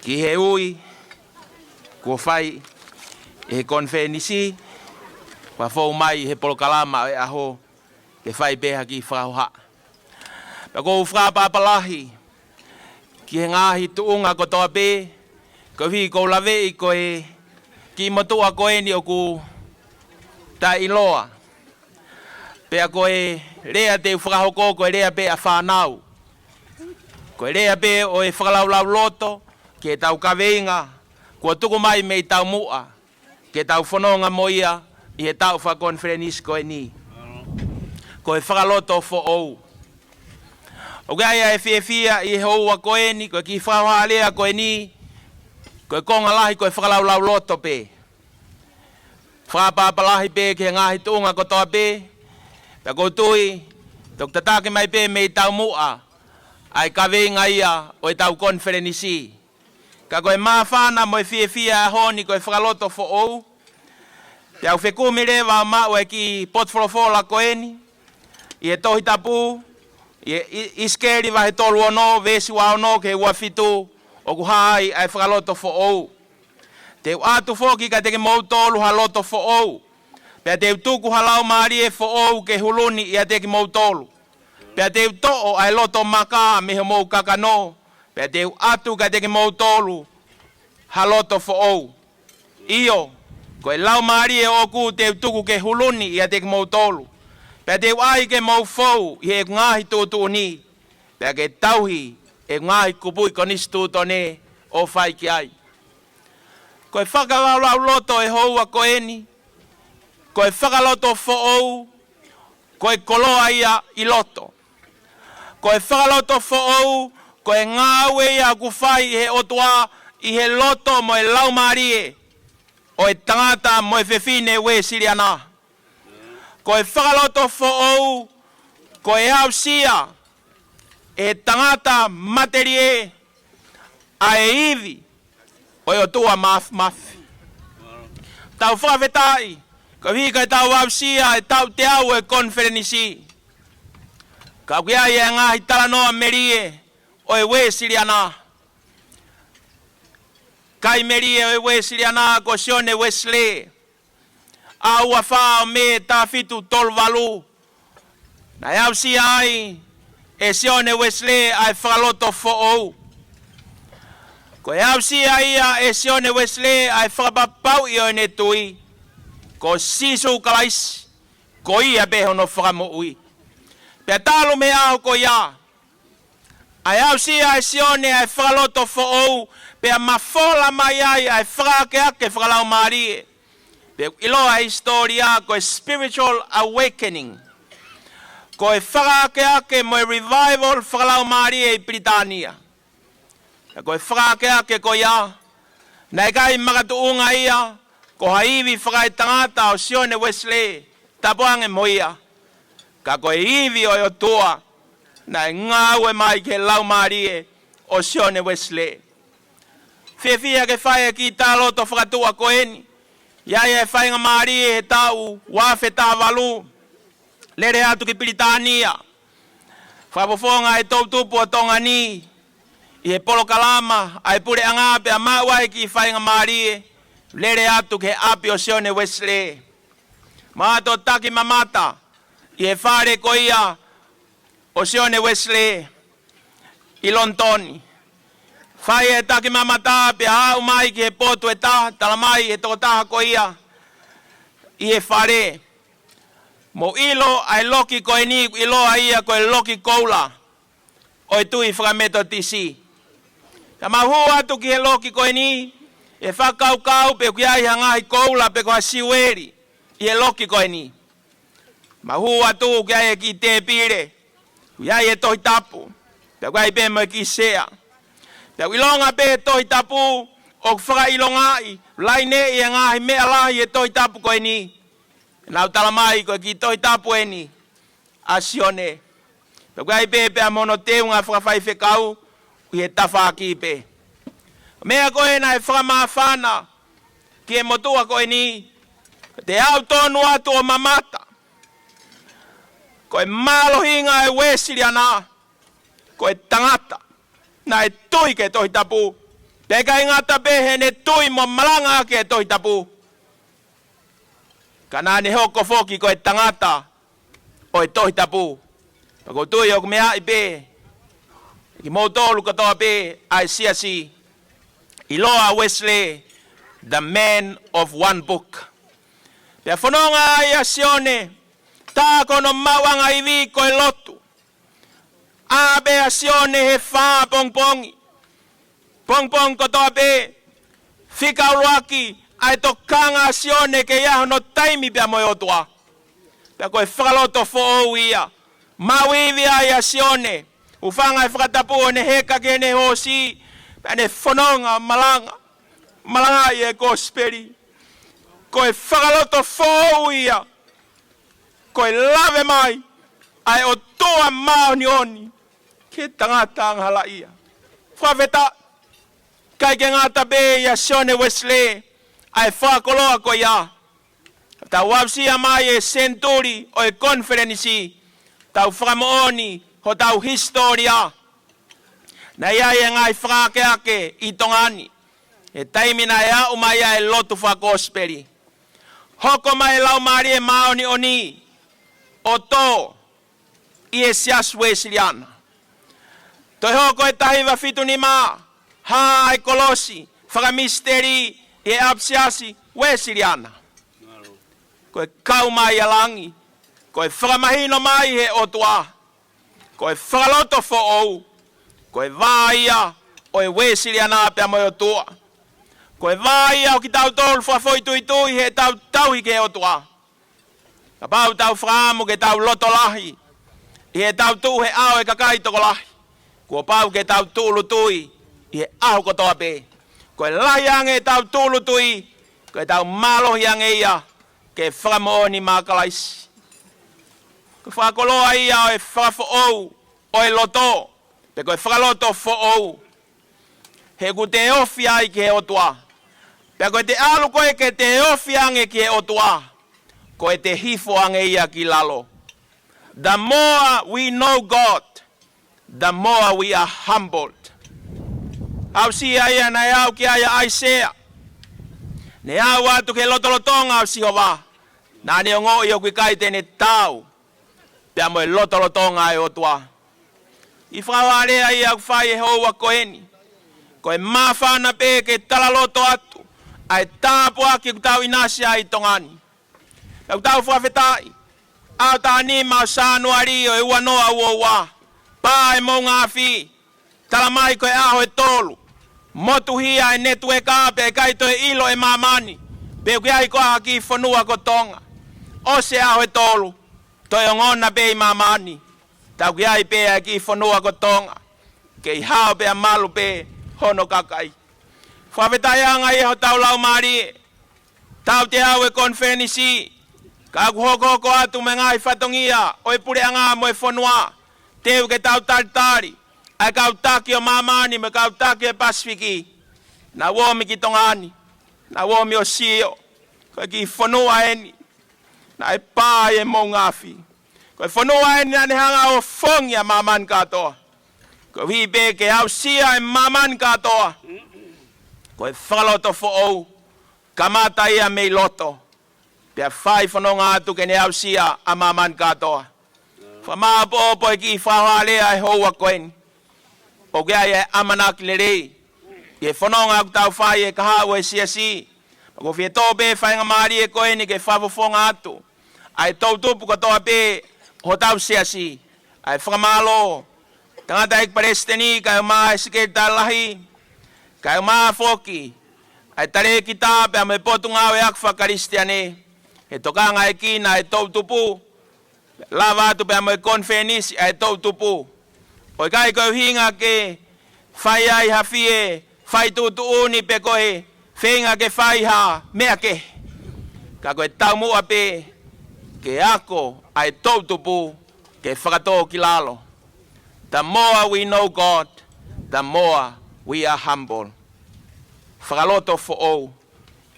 ki he ui kuo fai ʻe he konifelenisi, kuo fou mai he polokalama ʻo e ʻaho, ke fai pē ha kiʻi fakahohaʻa. Pea ʻoku ou fakaʻapaʻapa lahi ki he ngaahi tuʻunga kotoa pē, koeʻuhi ʻoku ou laveʻi ko e kiʻi motuʻa ko eni ʻoku taʻeʻiloa. Pea ko e lea te u fakahoko ko e lea pē ʻa fānau. Ko e lea pē ʻo e fakalaulauloto ki heʻetau kaveinga kuo tuku mai mei taumuʻa ke tau fononga mo ia ʻi he taʻu fakakonifelenisi ko eni. Ko e fakaloto foʻou. ʻOku ʻi ai ʻa e fiefia ʻi he houa ko eni, ko e kiʻi fakahohaʻa lea ko eni, ko e konga lahi ko e fakalaulauloto pē. Fakaʻapaʻapa lahi pē ki he ngaahi tuʻunga kotoa pē, pea ʻoku ou tui te u tataki mai pē mei taumuʻa ʻa e kaveinga ia ʻo ʻetau konifelenisi. Ka ko e māfana mo e fiefia ʻaho ni ko e fakaloto foʻou. Pea u fekumi leva ʻo maʻu e kiʻi potufolofola ko eni ʻi he Tohi Tapu, ʻi he ʻI-, ʻIsikeli vahe tolu ono, veesi ua ono ki he ua fitu, ʻoku hā ai ʻa e fakaloto foʻou. Te u ʻatu foki kiate kimoutolu ha loto foʻou. Pea te u tuku ha laumālie foʻou ke hulu ni ʻiate kimoutolu. Pea te u toʻo ʻa e loto maka mei homou kakano. Pea te u ʻatu kiate kimoutolu ha loto foʻou. ʻIo, ko e laumālie ʻoʻoku te u tuku ke hulu ni ʻiate kimoutolu. Pea te u ʻai ke mou fou ʻi he ngaahi tuʻutuʻuni. Pea ke tauhi e ngaahi kupuʻi konisitūtone ʻo fai ki ai. Ko e fakalaulauloto ʻo e houa ko eni, ko e fakaloto foʻou, ko e koloa ia ʻi loto. Ko e fakaloto foʻou, ko e ngāue ia ʻoku fai ʻe he ʻOtua ʻi he loto mo e laumālie ʻo e tangata mo e fefine Uēsiliana. Ko e fakaloto foʻou, ko e aʻusia ʻe he tangata matelie ʻa e ivi ʻo e ʻOtua Māfimafi. Tau fakafetaʻi, koeʻuhi ko ʻetau aʻusia e taʻu teau ʻo e konifelenisi. Ka ʻoku ʻi ai e ngaahi talanoa melie ʻo e Uēsiliana. Kai melie ʻo e Uēsiliana ko Sione Uesilē. ʻAho ua fā ʻo Mē taha fitu tolu valu, naʻe aʻusia ai ʻe Sione Uesilē ʻa e fakaloto foʻou. Ko e aʻusia ia ʻe Sione Uesilē ʻa e fakapapauʻi ʻo ʻene tui ko Sīsū Kalaisi, ko ia pē hono fakamoʻui. Pea talu mei he ʻaho ko ia, ʻa e aʻusia ʻe Sione ʻa e fakaloto foʻou, pea mafola mai ai ʻa e fakaakeake fakalaumālie. Pea ʻoku ʻiloa ʻi he hisitōlia ko e spiritual awakening. Ko e fakaakeake mo e revival fakalaumālie ʻi Pilitānia. Pea ko e fakaakeake ko ia, naʻe ʻikai makatuʻunga ia ko ha ivi fakaetangata ʻo Sione Uesilē, tapu ange mo ia. Ka ko e ivi ʻo e ʻOtua, naʻe ngāue mai ki he laumālie ʻo Sione Uesilē. Fiefia ke fai e kiʻi talaloto fakatuʻa ko eni. ʻI ai e faingamālie he taʻu ua afe taha valu, lele atu ki Pilitānia. Fakafofonga e toʻutupu ʻo Tonga ni ʻi he polokalama ʻa e puleʻanga, pea maʻu ai e kiʻi faingamālie lele atu ki he ʻapi ʻo Sione Uesilē. Maʻu ʻa e taki mamata ʻi he fale ko ia ʻo Sione Uesilē ʻi Lonitoni. Fai e taki mamata pea aʻu mai ki he potu ʻe taha, talamai ʻe he tokotaha ko ia ʻi he fale, mou ʻilo ʻa e loki ko eni, ʻoku ʻiloa ia ko e loki koula ʻo e tui fakaMetotisi. Pea mau hū atu ki he loki ko eni, ʻi he fakakaukau pe ʻoku ʻi ai ha ngaahi koula pe ko ha siueli ʻi he loki ko eni. Mau hū atu, ʻoku ʻi ai e kiʻi tēpile, ʻoku ʻi ai e Tohi Tapu, pea ʻoku ʻi ai pē mo e kiʻi sea. Pea ʻoku ʻilonga pē he Tohi Tapu ʻoku fakaʻilongaʻi, laineʻi e ngaahi meʻa lahi he Tohi Tapu ko eni. Nau talamai ko e kiʻi Tohi Tapu eni ʻa Sione. Pea ʻoku ʻi ai pē pea mo hono teunga fakafaifekau ʻi he tafaʻaki pē. Meʻa ko ē naʻe fakamāfana ki he motuʻa ko eni, te u tonu atu ʻo mamata. Ko e mālohinga ʻa e Uēsiliana, ko e tangata naʻe tui ki he Tohi Tapu. Pea ʻikai ngata pē heʻene tui mo malanga ki he Tohi Tapu, ka naʻa ne hoko foki ko e tangata ʻo e Tohi Tapu. Pea ʻoku ou tui ʻoku meaʻi pē kimoutolu kotoa pē ʻa e siasi, ʻiloa Wesley, the man of one book. Pea fononga ai ʻa Sione, tā ko hono maʻuʻanga ivi ko e lotu. ʻA pē ʻa Sione he fā pongipongi. Pongipongi kotoa pē, fika ʻuluaki ʻa e tokanga ʻa Sione ke ʻi ai hono taimi pea mo e ʻOtua. Pea ko e fakaloto foʻou ia. Maʻu ivi ai ʻa Sione, hūfanga he fakatapu ʻo ne heka ki heʻene hoosi, pea ne fononga malanga, malangaʻi e kosipeli. Ko e fakaloto foʻou ia. Ko e lave mai ʻa e ʻOtua māʻoniʻoni ki he tangata angahalaʻia. Fakafetaʻi, ʻikai ke ngata pē ʻia Sione Uesilē ʻa e fakakoloa ko ia. Tau aʻusia mai e senituli ʻo e konifelenisi, tau fakamoʻoni hotau hisitōlia. Naʻe ʻi ai e ngaahi fakaakeake ʻi Tonga ni he taimi naʻe aʻu mai ai e lotu fakakosipeli. Hoko mai e Laumālie Māʻoniʻoni ʻo tō ʻi he Siasi Uēsiliana. Toe hoko e taha hiva fitu nima, hā e kolosi fakamisiteli ʻi he ʻapisiasi Uēsiliana. Ko e kau mai ʻa langi, ko e fakamahino mai he ʻOtua. Ko e fakaloto foʻou, ko e vā ia ʻo e Uēsiliana pea mo e ʻOtua. Ko e vā ia ʻo kitautolu fakafoʻituitui heʻetau tauhi ki he ʻOtua. Kapau ʻoku tau fakaʻamu ke tau loto lahi ʻi heʻetau tuʻu he ʻao ʻo e kakai tokolahi, kuo pau ke tau tūʻulutui ʻi he ʻaho kotoa pē. Ko e lahi ange ʻetau tūʻulutui, ko ʻetau mālohi ange ia ke fakamoʻoni maʻa Kalaisi. Ko e fakakoloa ia ʻo e fakafoʻou ʻo e loto, pe ko e fakaloto foʻou. He ʻoku te ofi ai ki he ʻOtua. Pea ko ʻete ʻalu ko ē ke te ofi ange ki he ʻOtua, ko ʻete hifo ange ia ki lalo. The more we know God, the more we are humbled. Aʻusia ia naʻe aʻu ki ai ʻa ʻAisea. Ne aʻu atu ki he lotolotonga ʻo Sihova. Naʻa ne ongoʻi ʻoku ʻikai te ne taau pea mo e lotolotonga ʻo e ʻOtua. ʻI he fakaʻofoʻofa ia ʻoku fai he houa ko eni, ʻo e māfana pē ke talaloto atu ʻa e tāpuaki ʻoku tau ʻinasi ai ʻi Tonga ni. Pea ʻoku tau fakafetaʻi, ʻaho taha nima ʻo Sānuali ʻo e ua noa ua ua, pā e moʻunga afi, tala mai ko e ʻaho ʻe tolu, motuhia e netiueka pea ʻikai toe ʻilo ʻe māmani pe ʻoku ʻi ai koā ha kiʻi fonua ko Tonga. ʻOsi e ʻaho ʻe tolu, toe ongona pē ʻi māmani, tā ʻoku ʻi ai pē ʻa e kiʻi fonua ko Tonga, kei hao pea malu pē hono kakai. Fakafetaʻi ange ia hotau laumālie, tauteau e konifelenisi, ka ʻoku hokohoko atu mo e ngaahi fatongia ʻo e puleʻanga mo e fonua, teu ke tau talitali ʻa e kau taki ʻo māmani mo e kau taki ʻo e Pasifiki. Naʻa nau ōmi ki Tonga ni, naʻa nau ōmi ʻo sio, ko e kiʻi fonua eni naʻe pā ai e moʻunga afi. Ko e fonua eni naʻa ne hanga ʻo ofongi ʻa māmani kātoa, koeʻuhi pē ke aʻusia ʻe māmani kātoa. Ko e fakaloto foʻou, kamata ia mei loto, pea fai fononga atu ke ne aʻusia ʻa māmani kātoa. Fakamāʻopoʻopo e kiʻi fakahohaʻa lea ʻa e houa ko eni. ʻOku ʻi ai e ʻamanaki lelei ʻi he fononga ʻoku tau fai ʻi he kahaʻu ʻo e siasi. Pea ʻoku ou fie tō pē faingamālie ko eni ke fakafofonga atu ʻa e toʻutupu kotoa pē hotau siasi, ʻa e fakamālō, tangataʻeiki palesiteni kae ʻumaʻā e sekelitali lahi, kae ʻumaʻā foki ʻa e talēkita pea mo e Potungāue Ako Fakakalisitiane, he tokangaʻekina e toʻutupu, lava atu pea mo e konifelenisi ʻa e toʻutupu. ʻOku ʻikai ko e ʻuhinga ke fai ai ha fie fai tuʻutuʻuni pe ko e feinga ke fai ha meʻa kehe, ka ko e taumuʻa pē ke ako ʻa e toʻutupu ke fakatōkilalo. The more we know God, the more we are humble. Fakaloto foʻou,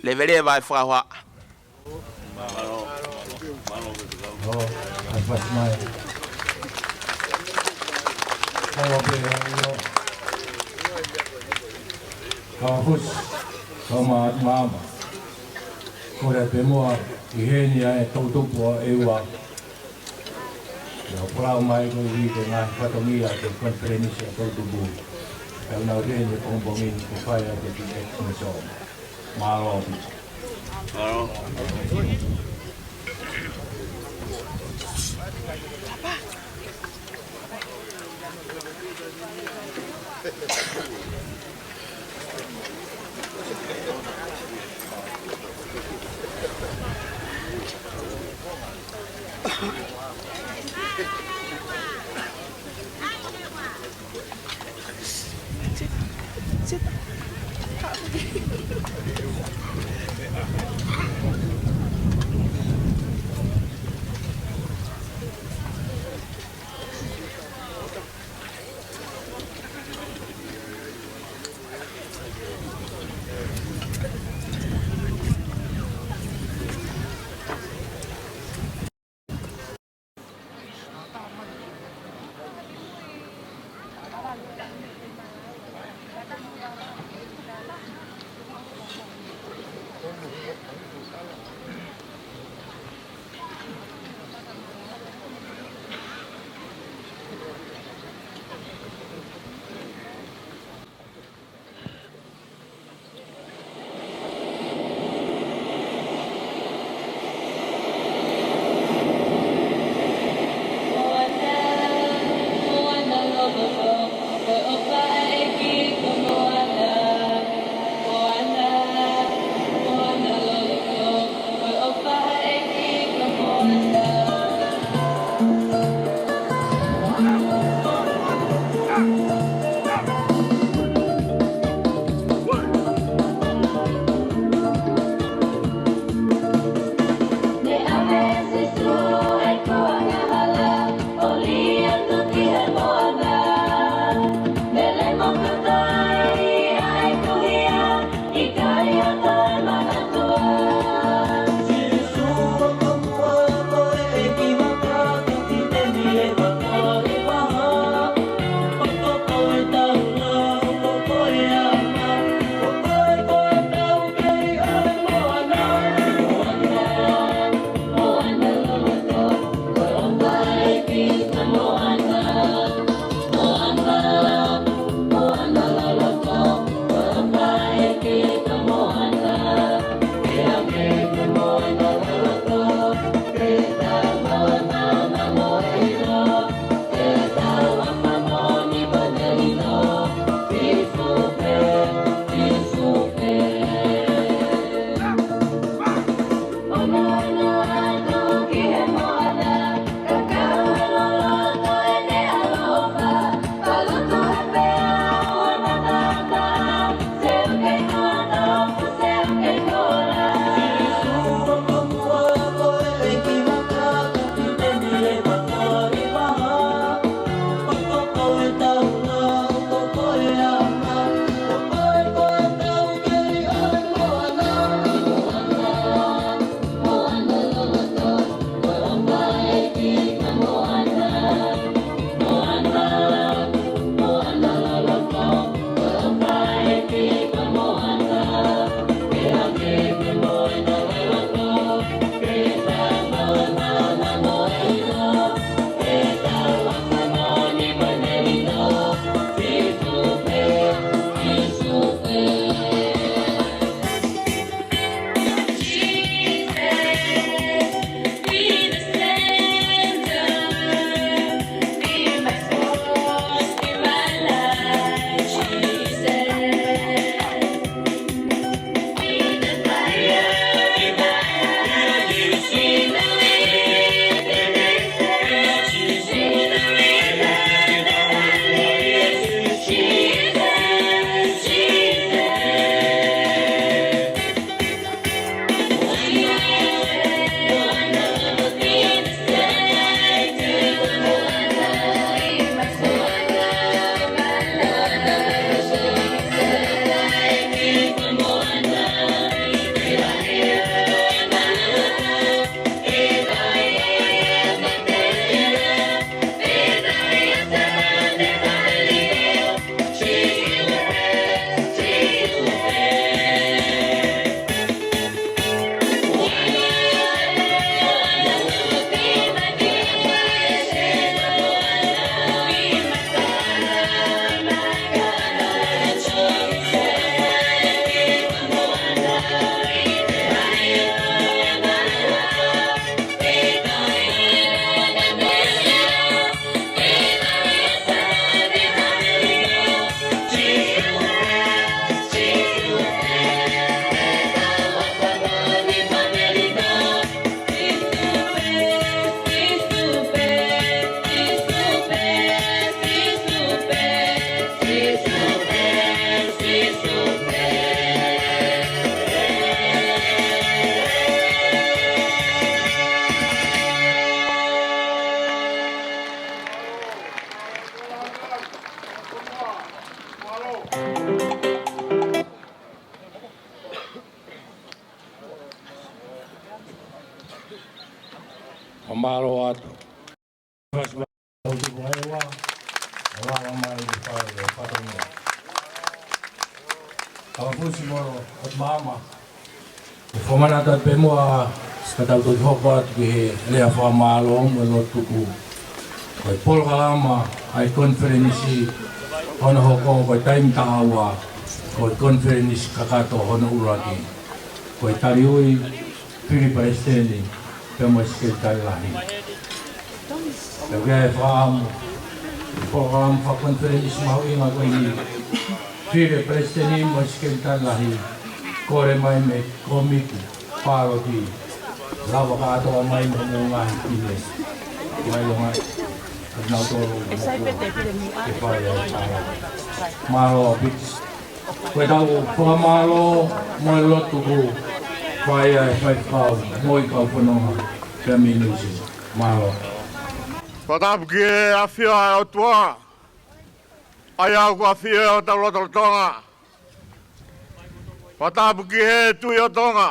leveleva e fakahohaʻa. ʻO, ʻai fasi mai. Kau pē ʻa io. Kau fusi, kau mā, māma. Kole pē muʻa ʻi heni ʻa e toʻutupu ʻe ua. ʻIo, folau mai koeʻuhi ko e ngaahi fatongia ʻo e konifelenisi ʻa e toʻutupu. Kau nau heni pongipongi ni ko e fai ʻa e kiʻi exhibition. Mālō. Mālō. Mālō atu. Fasi mai ʻo tupu ai ua, ʻo lava mai ʻi fale ʻo fatongia. Kau fusi moro ʻo māma. ʻE fakamanatu pē muʻa, ka tau toki hoko atu ki he lea fakamālō mo e lotu tuku. Ko e polokalama ʻa e konifelenisi hono hoko ko e taimi taha ua, ko e konifelenisi kakato hono ʻuluaki. Ko e taliui, fili palesiteni, pea mo e sekelitali lahi. Pea ʻoku ʻi ai e fakaʻamu, polokalama fakakonifelenisi mahuʻinga ko eni. Fili palesiteni mo e sekelitali lahi, kole mai mei he kōmiti pāloti, lava kātoa mai mo e ngaahi pine. Mai lo mai, ʻa nautolu, ke fai ai e pāloti. Mālō ʻaupito. Ko ʻetau fakamālō mo e lotu tuku, fai ai e faifekau mo e kau fononga, pea mei Nuʻu Sila. Mālō. Fakatapu ki he ʻafio ʻa e ʻOtua, ʻa ia ʻoku ʻafio ʻi hotau lotolotonga. Fakatapu ki he Tuʻi ʻo Tonga,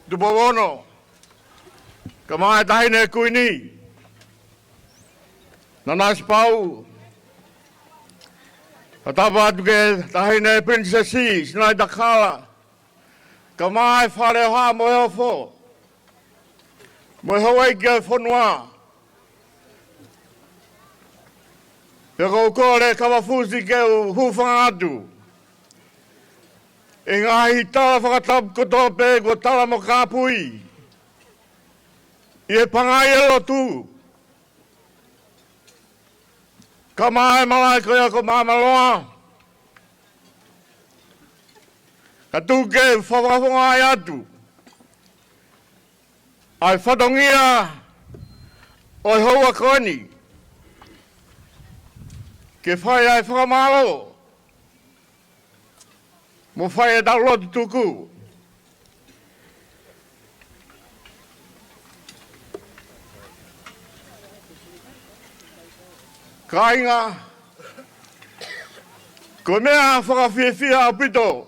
Tupou Ono, kae ʻumaʻā e Taʻahine Kuini, Nanasipauʻu. Fakatapu atu ki he Taʻahine Pilinisesi Sinaitakala, kae ʻumaʻā e Fale ʻo Haʻa Moheofo, mo e houʻeiki ʻo e fonua. Pea ʻoku ou kole Kavafusi ke u hūfanga atu ʻi he ngaahi tala fakatapu kotoa pē kuo tala mo kāpui ʻi he pangai ʻo e lotu, kae ʻumaʻā e malaʻe ko ia ko Māmaloa. Kae tuku ke u fakafofongaʻi atu ʻa e fatongia ʻo e houa ko eni, ke fai ai e fakamālō mo fai ʻetau lotu tuku. Kāinga, ko e meʻa fakafiefia ʻaupito,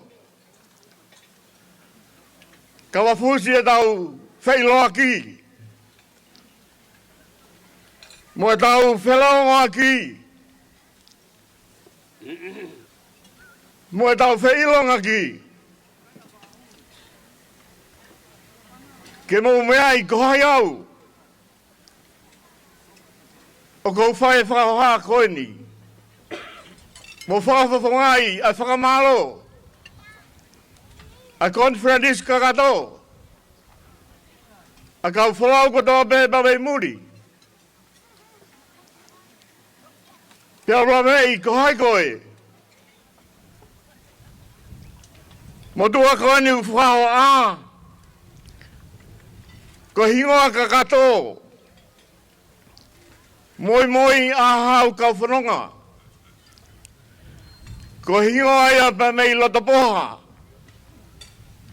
Kavafusi, ʻetau feʻiloaki mo ʻetau felōngoaki mo ʻetau feʻiloaki, ke mou meaʻi ko hai au ʻoku ou fai e fakahoha ko eni, mo fakafofongaʻi ʻa e fakamālō ʻa e konifelenisi kakato ʻa e kau folau kotoa pē ʻi muli. Pea u laveʻi ko hai koe. Motuʻa ko eni ʻoku fakahoha, ko e hingoa kakato, Moimoi ʻa Hau Kaufononga, ko e hingoa ia pē mei Lotopoha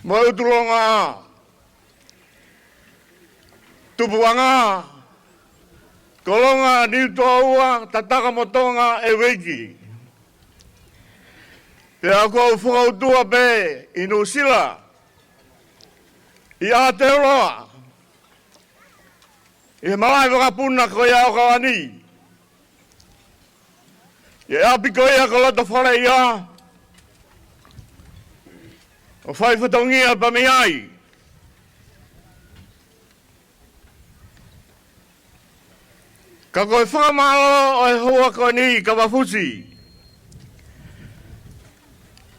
mo e ʻUtulonga, Tupuʻanga, Kolonga, Niutoʻoua, Tatakamotonga, ʻEueiki. Pea ʻoku ou fakautua pē ʻi Nuʻu Sila, ʻi Aotearoa, ʻi he malaʻe vakapuna ko ia ʻo ʻAokalani, ʻi he ʻapi ko ia ko Lotofaleʻia, ʻo fai fatongia pē mei ai. Ka ko e fakamālō ʻo e houa ko eni, Kavafusi,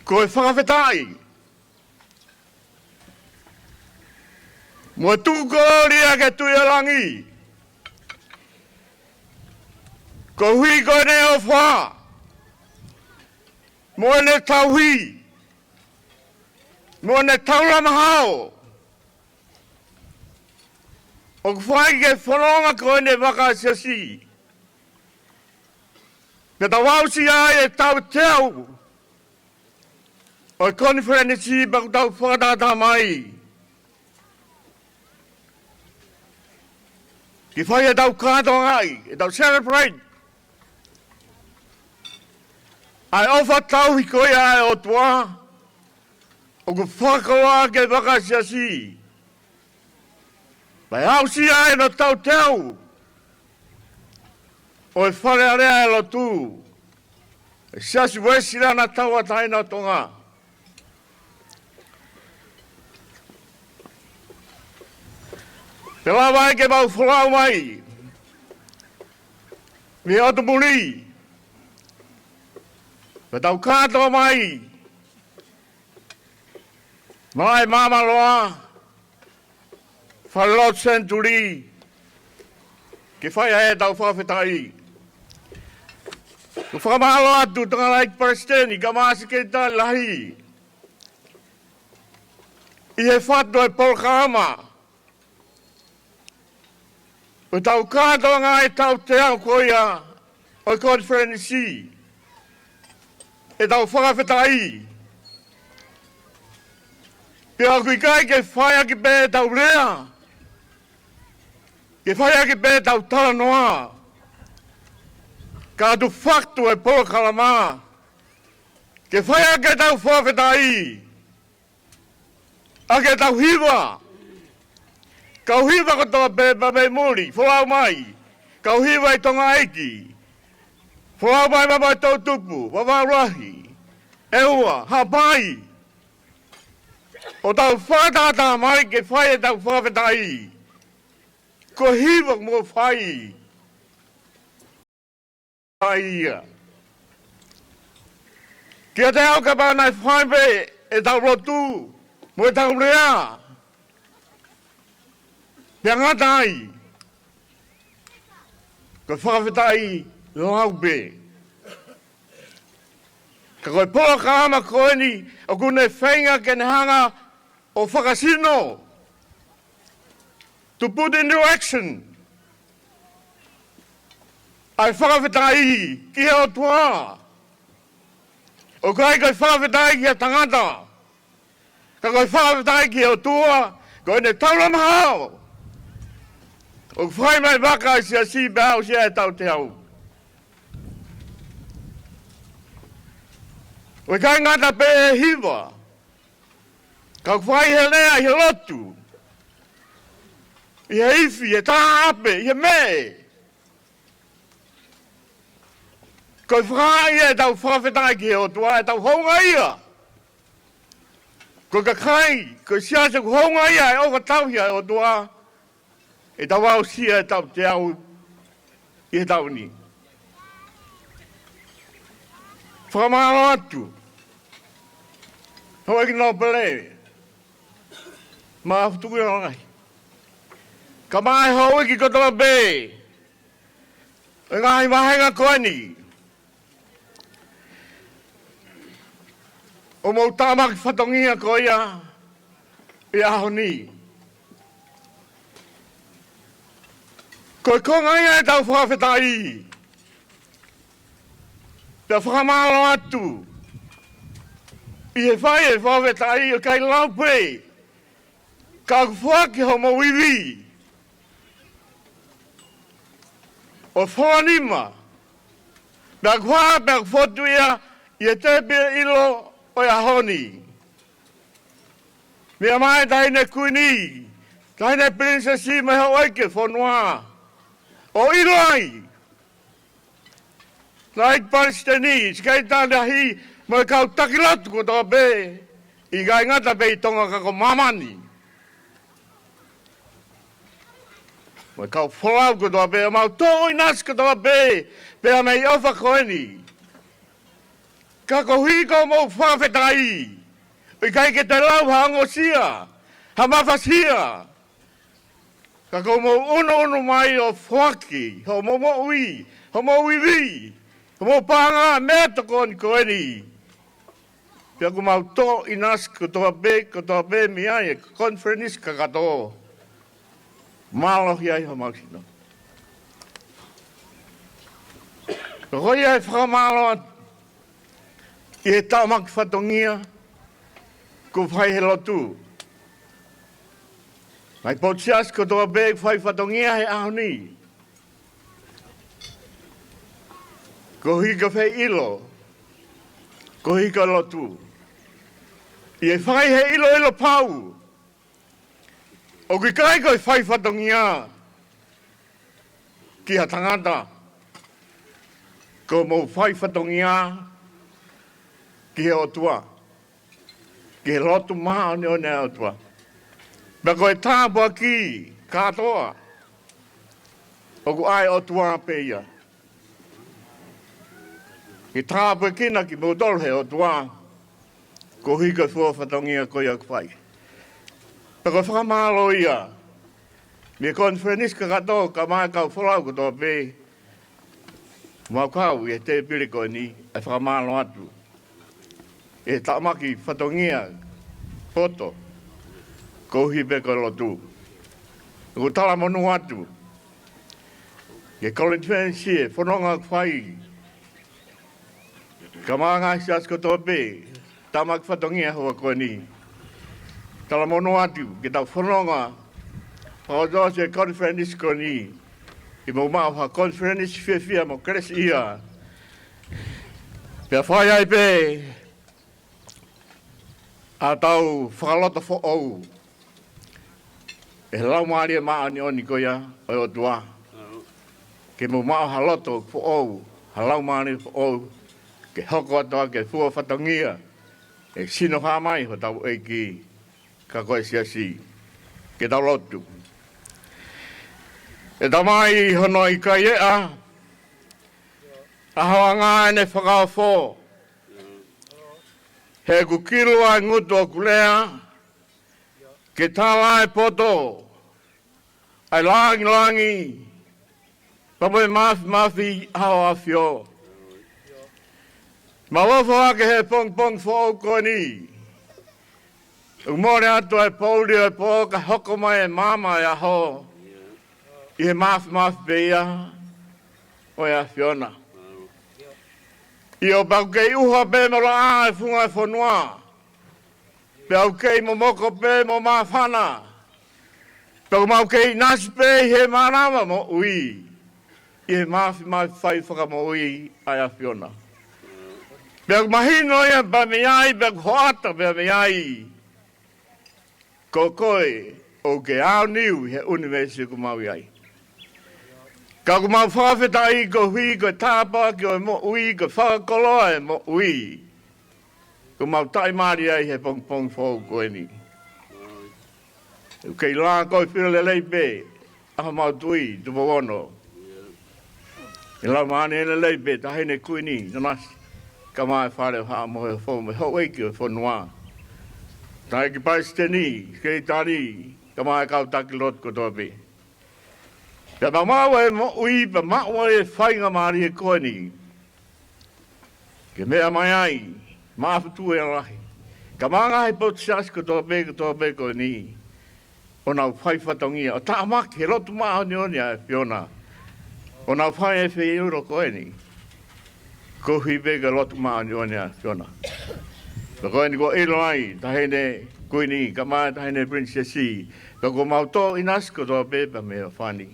ko e fakafetaʻi mo e tuku kolōlia ki he Tuʻi ʻo Langi, koeʻuhi ko ʻene ʻofa mo ʻene tauhi mo ʻene taulama hao ʻoku fai ki he fononga ko eni ʻa e Vaka Siasi. Pea tau aʻusia ai e taʻu teau ʻo e konifelenisi pea ʻoku tau fakatātā mai ke fai ʻetau kātoangaʻi, ʻetau celebrate ʻa e ʻofa tauhi ko ia ʻa e ʻOtua ʻoku fakakoloa ki he Vaka Siasi. Pea aʻusia ʻe he tauteau ʻo e Fale Alea ʻo e Lotu ʻo e Siasi Uēsiliana Tauʻatāina ʻo Tonga. Pea lava ai ke mau folau mai mei he ʻotu muli, pea tau kātoa mai Malaʻe Māmāloa, Falelotu Senituli, ke fai ai ʻetau fakafetaʻi. ʻOku fakamālō atu Tokolahi Palesiteni kae ʻumaʻā Sekelitali Lahi ʻi he fatu ʻo e polokalama ʻo ʻetau kātoanga ʻetau tauteau ko ia ʻo e konifelenisi, ʻetau fakafetaʻi. Pea ʻoku ʻikai ke fai ʻaki pē ʻetau lea, ke fai ʻaki pē ʻetau talanoa, ka ʻoku fatu e polokalama ke fai ʻaki ʻetau fakafetaʻi ʻaki ʻetau hiva. Kau hiva kotoa pē, pea mei muli, folau mai. Kau hiva ʻi Tonga ʻEiki. Folau mai, Vavaʻu Toʻutupu, Vavaʻu Lahi, ʻEua, Haʻapai. ʻO tau fakatātā mai ke fai ʻetau fakafetaʻi. Ko e hiva mo fai. Ai ia. Kiate au kapau naʻe fai pē ʻetau lotu mo ʻetau lea, pea ngata ai, ko e fakafetaʻi lau pē. Ka ko e polokalama ko eni ʻoku ne feinga ke ne hanga ʻo fakasino, to put into action, ʻa e fakafetaʻi ki he ʻOtua. ʻOku ʻikai ko e fakafetaʻi ki he tangata, ka ko e fakafetaʻi ki he ʻOtua, ko ʻene taulama hao ʻoku fai mai vaka ʻi he siasi pea aʻusia ʻe he tauteau. ʻOku ʻikai ngata pē he hiva, ka ʻoku fai he lea, he lotu, ʻi he ifi, he taʻape, ʻi he meʻe. Ko e fakaaʻu ia ʻetau fakafetaʻi ki he ʻOtua, ʻetau houngaʻia ko e kakai, ko e siasi ʻoku houngaʻia he ʻofa tauhi ʻa e ʻOtua, ʻetau aʻusia ʻetau tauteau ʻi he taʻu ni. Fakamālō atu, Houʻeiki Nōpele Maʻafutukuʻiloa Lahi, kae ʻumaʻā e houʻeiki kotoa pē ʻo e ngaahi vāhenga ko eni, ʻo mou tāmaki fatongia ko ia ʻi he ʻaho ni. Ko e konga ia ʻetau fakafetaʻi. Pea fakamālō atu ʻi he fai e fakafetaʻi, ʻoku ʻikai lau pē, ka ʻoku foaki homou ivi ʻo e fōnima, pea ʻoku hā, pea ʻoku fotu ia ʻi he tēpile ʻilo ʻo e ʻaho ni. Meʻa mai Taʻahine Kuini, Taʻahine Pilinisesi, mo e houʻeiki ʻo e fonua, ʻo ʻilo ai. Tokolahi Palesiteni, Sekelitali Lahi, mo e kau taki lotu kotoa pē, ʻikai ngata pē ʻi Tonga ka ko māmani, mo e kau folau kotoa pē, ʻo mau tō ʻinasi kotoa pē pea mei he ʻofa ko eni. Ka koeʻuhi ko hoʻomou fakafetaʻi, ʻoku ʻikai ke te lau ha ongosia, ha mafasia, ka kuo mou ʻunuʻunu mai ʻo foaki hoʻomou moʻui, hoʻomou ivi, hoʻomou paʻanga, meʻatokoni ko eni. Pea ʻoku mau tō ʻinasi kotoa pē, kotoa pē mei ai e konifelenisi kakato. Mālohi ai homau sino. Ko ia e fakamālō atu ʻi he tāmaki fatongia kuo fai he lotu. Ngaahi potu siasi kotoa pē kuo fai fatongia he ʻaho ni, koeʻuhi ko e feʻilo, koeʻuhi ko e lotu. ʻI he fai he ʻiloʻilo pau, ʻOku ʻikai ko e fai fatongia ki ha tangata, ko hoʻomou fai fatongia ki he ʻOtua, ki he lotu māʻoniʻoni ʻa e ʻOtua. Pea ko e tāpuaki kātoa ʻoku ʻa e ʻOtua pē ia. Ke tāpuekina kimoutolu ʻe he ʻOtua koeʻuhi ko e fua fatongia ko ia ʻoku fai. Pea ko e fakamālō ia mei he konifelenisi kakato kae ʻumaʻā e kau folau kotoa pē, mau kau ʻi he tēpile ko eni, ʻa e fakamālō atu ʻi he tāpuaki fatongia poto koeʻuhi pē ko e lotu. ʻOku talamonū atu ki he konifelenisi e fononga ʻoku fai kae ʻumaʻā e ngaahi siasi kotoa pē, tāpuaki fatongia houa ko eni. Talamonū atu ke tau fononga fakaʻosi e konifelenisi ko eni, ke mou maʻu ha konifelenisi fiefia mo kelesiʻia. Pea fai ai pē ʻa e tau fakaloto foʻou ʻe he Laumālie Māʻoniʻoni ko ia ʻo e ʻOtua. Ke mou maʻu ha loto foʻou, ha laumālie foʻou, ke hoko atu ʻa e fua fatongia ʻe sino hā mai hotau ʻEiki, ka ko e siasi. Ke tau lotu. ʻE Tamai, hono ʻikai ʻe ʻa, ʻa hoʻo anga ʻene fakaofo, he ʻoku kilu ʻa e ngutu ʻoku lea, ke tala ʻa e poto ʻa e langilangi, pea mo e māfimafi ʻa hoʻo ʻAfio. Mau ʻofa ʻaki he pongipongi foʻou ko eni, ʻoku mole atu ʻa e poʻuli ʻo e pō kae hoko mai e maama ʻo e ʻaho ʻi he māfimafi pē ia ʻo e ʻAfiona. ʻIo, pea ʻoku kei ʻuha pē mo laʻā e funga ʻo e fonua, pea ʻoku kei momoko pē mo māfana, pea ʻoku mau kei ʻinasi pē ʻi he mānava moʻui ʻi he māfimafi fai fakamoʻui ʻa e ʻAfiona. Pea ʻoku mahino ia pea mei ai, pea ʻoku hoʻata pea mei ai, ko koe ʻoku ke aoniu ʻi he ʻunivēsi ʻoku mau ʻi ai. Ka ʻoku mau fakafetaʻi koeʻuhi ko e tāpuaki ʻo e moʻui, ko e fakakoloa ʻo e moʻui ʻoku mau taʻimālie ai he pongipongi foʻou ko eni. ʻOku kei lā ko e filo lelei pē ʻa homau tuʻi Tupou Ono, ʻe Laumālie Lelei pē Taʻahine Kuini Nanasi, kae ʻumaʻā e Fale ʻo Haʻa Moheofou mo e houʻeiki ʻo e fonua, Taʻahine Palesiteni, Sekelitali, kae ʻumaʻā e kau taki lotu kotoa pē. Pea mau maʻu e moʻui, pea maʻu e faingamālie ko eni ke meʻa mai ai, Maʻafutu ʻEa Lahi, kae ʻumaʻā e ngaahi potu siasi kotoa pē, kotoa pē ko eni, ʻo nau fai fatongia ʻo tāpuaki he lotu māʻoniʻoni ʻa e ʻAfiona, ʻo nau fai e feʻiloaki ko eni koeʻuhi pē ko e lotu māʻoniʻoni ʻa e ʻAfiona. Pea ko eni kuo ʻilo ai Taʻahine Kuini kae ʻumaʻā Taʻahine Pilinisesi, pea kuo mau tō ʻinasi kotoa pē pea mei he ʻofa ni.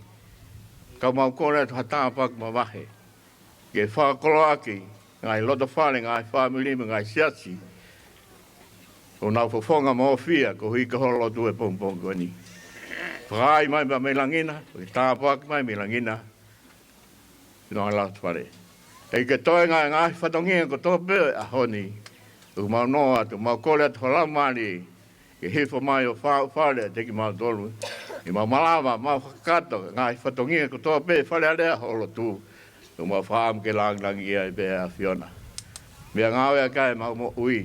Ka ʻoku mau kole atu ha tāpuaki mavahe ke fakakoloaʻaki ngaahi lotofale, ngaahi fāmili mo e ngaahi siasi ʻoku nau fofonga mo ʻofeina koeʻuhi ko hoʻo lotu he pongipongi ko eni. Fakaai mai pea mei langi na, ke tāpuaki mai mei langi na ʻi he ngaahi lotofale. ʻEiki, ke toe ngaahi, ngaahi fatongia kotoa pē ʻo e ʻaho ni, ʻoku mau noa atu, mau kole atu ho Laumālie ke hifo mai ʻo fāʻofale ʻiate kimautolu, ke mau malava, mau fakakakato e ngaahi fatongia kotoa pē, Fale Alea, holo atu, ʻoku mau fakaʻamu ke langilangiʻia ai pē ʻa e ʻAfiona. Meʻangāue ʻaki ʻemau moʻui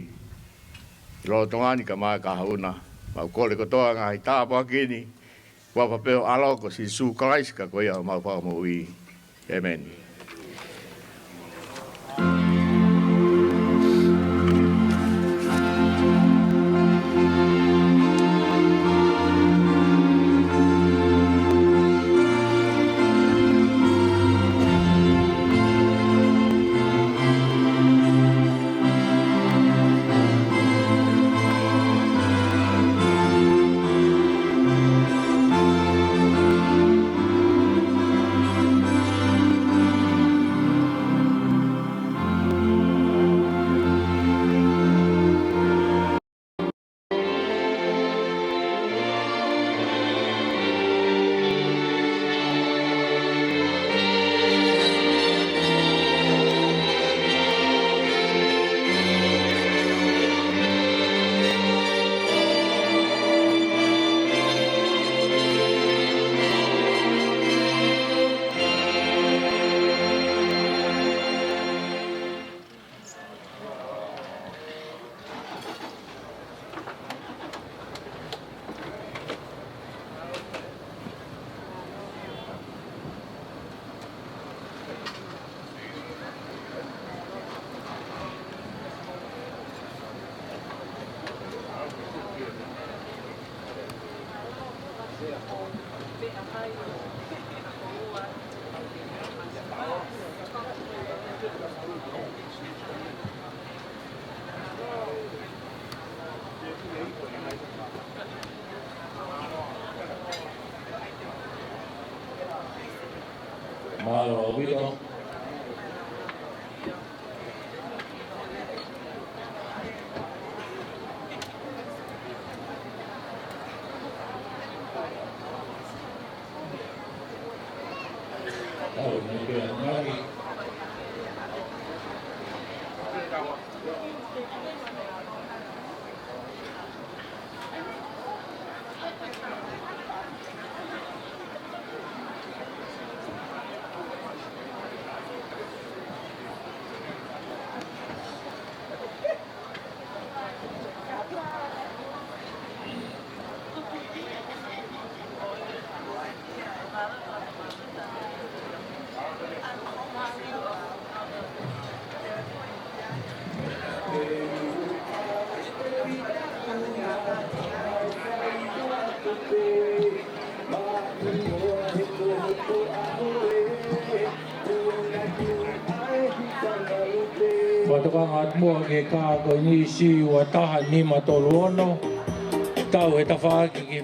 ʻi loto ngani kae ʻumaʻā e kahaʻu na. Mau kole kotoa e ngaahi tāpuaki ni ʻi he huafa pē ho ʻAlo ko Sīsū Kalaisi, ka ko ia homau Fakamoʻui. ʻĒmeni. Fakatokanga atu muʻa ki he kā ko eni, C ua taha nima tolu ono, tau he tafaʻaki ki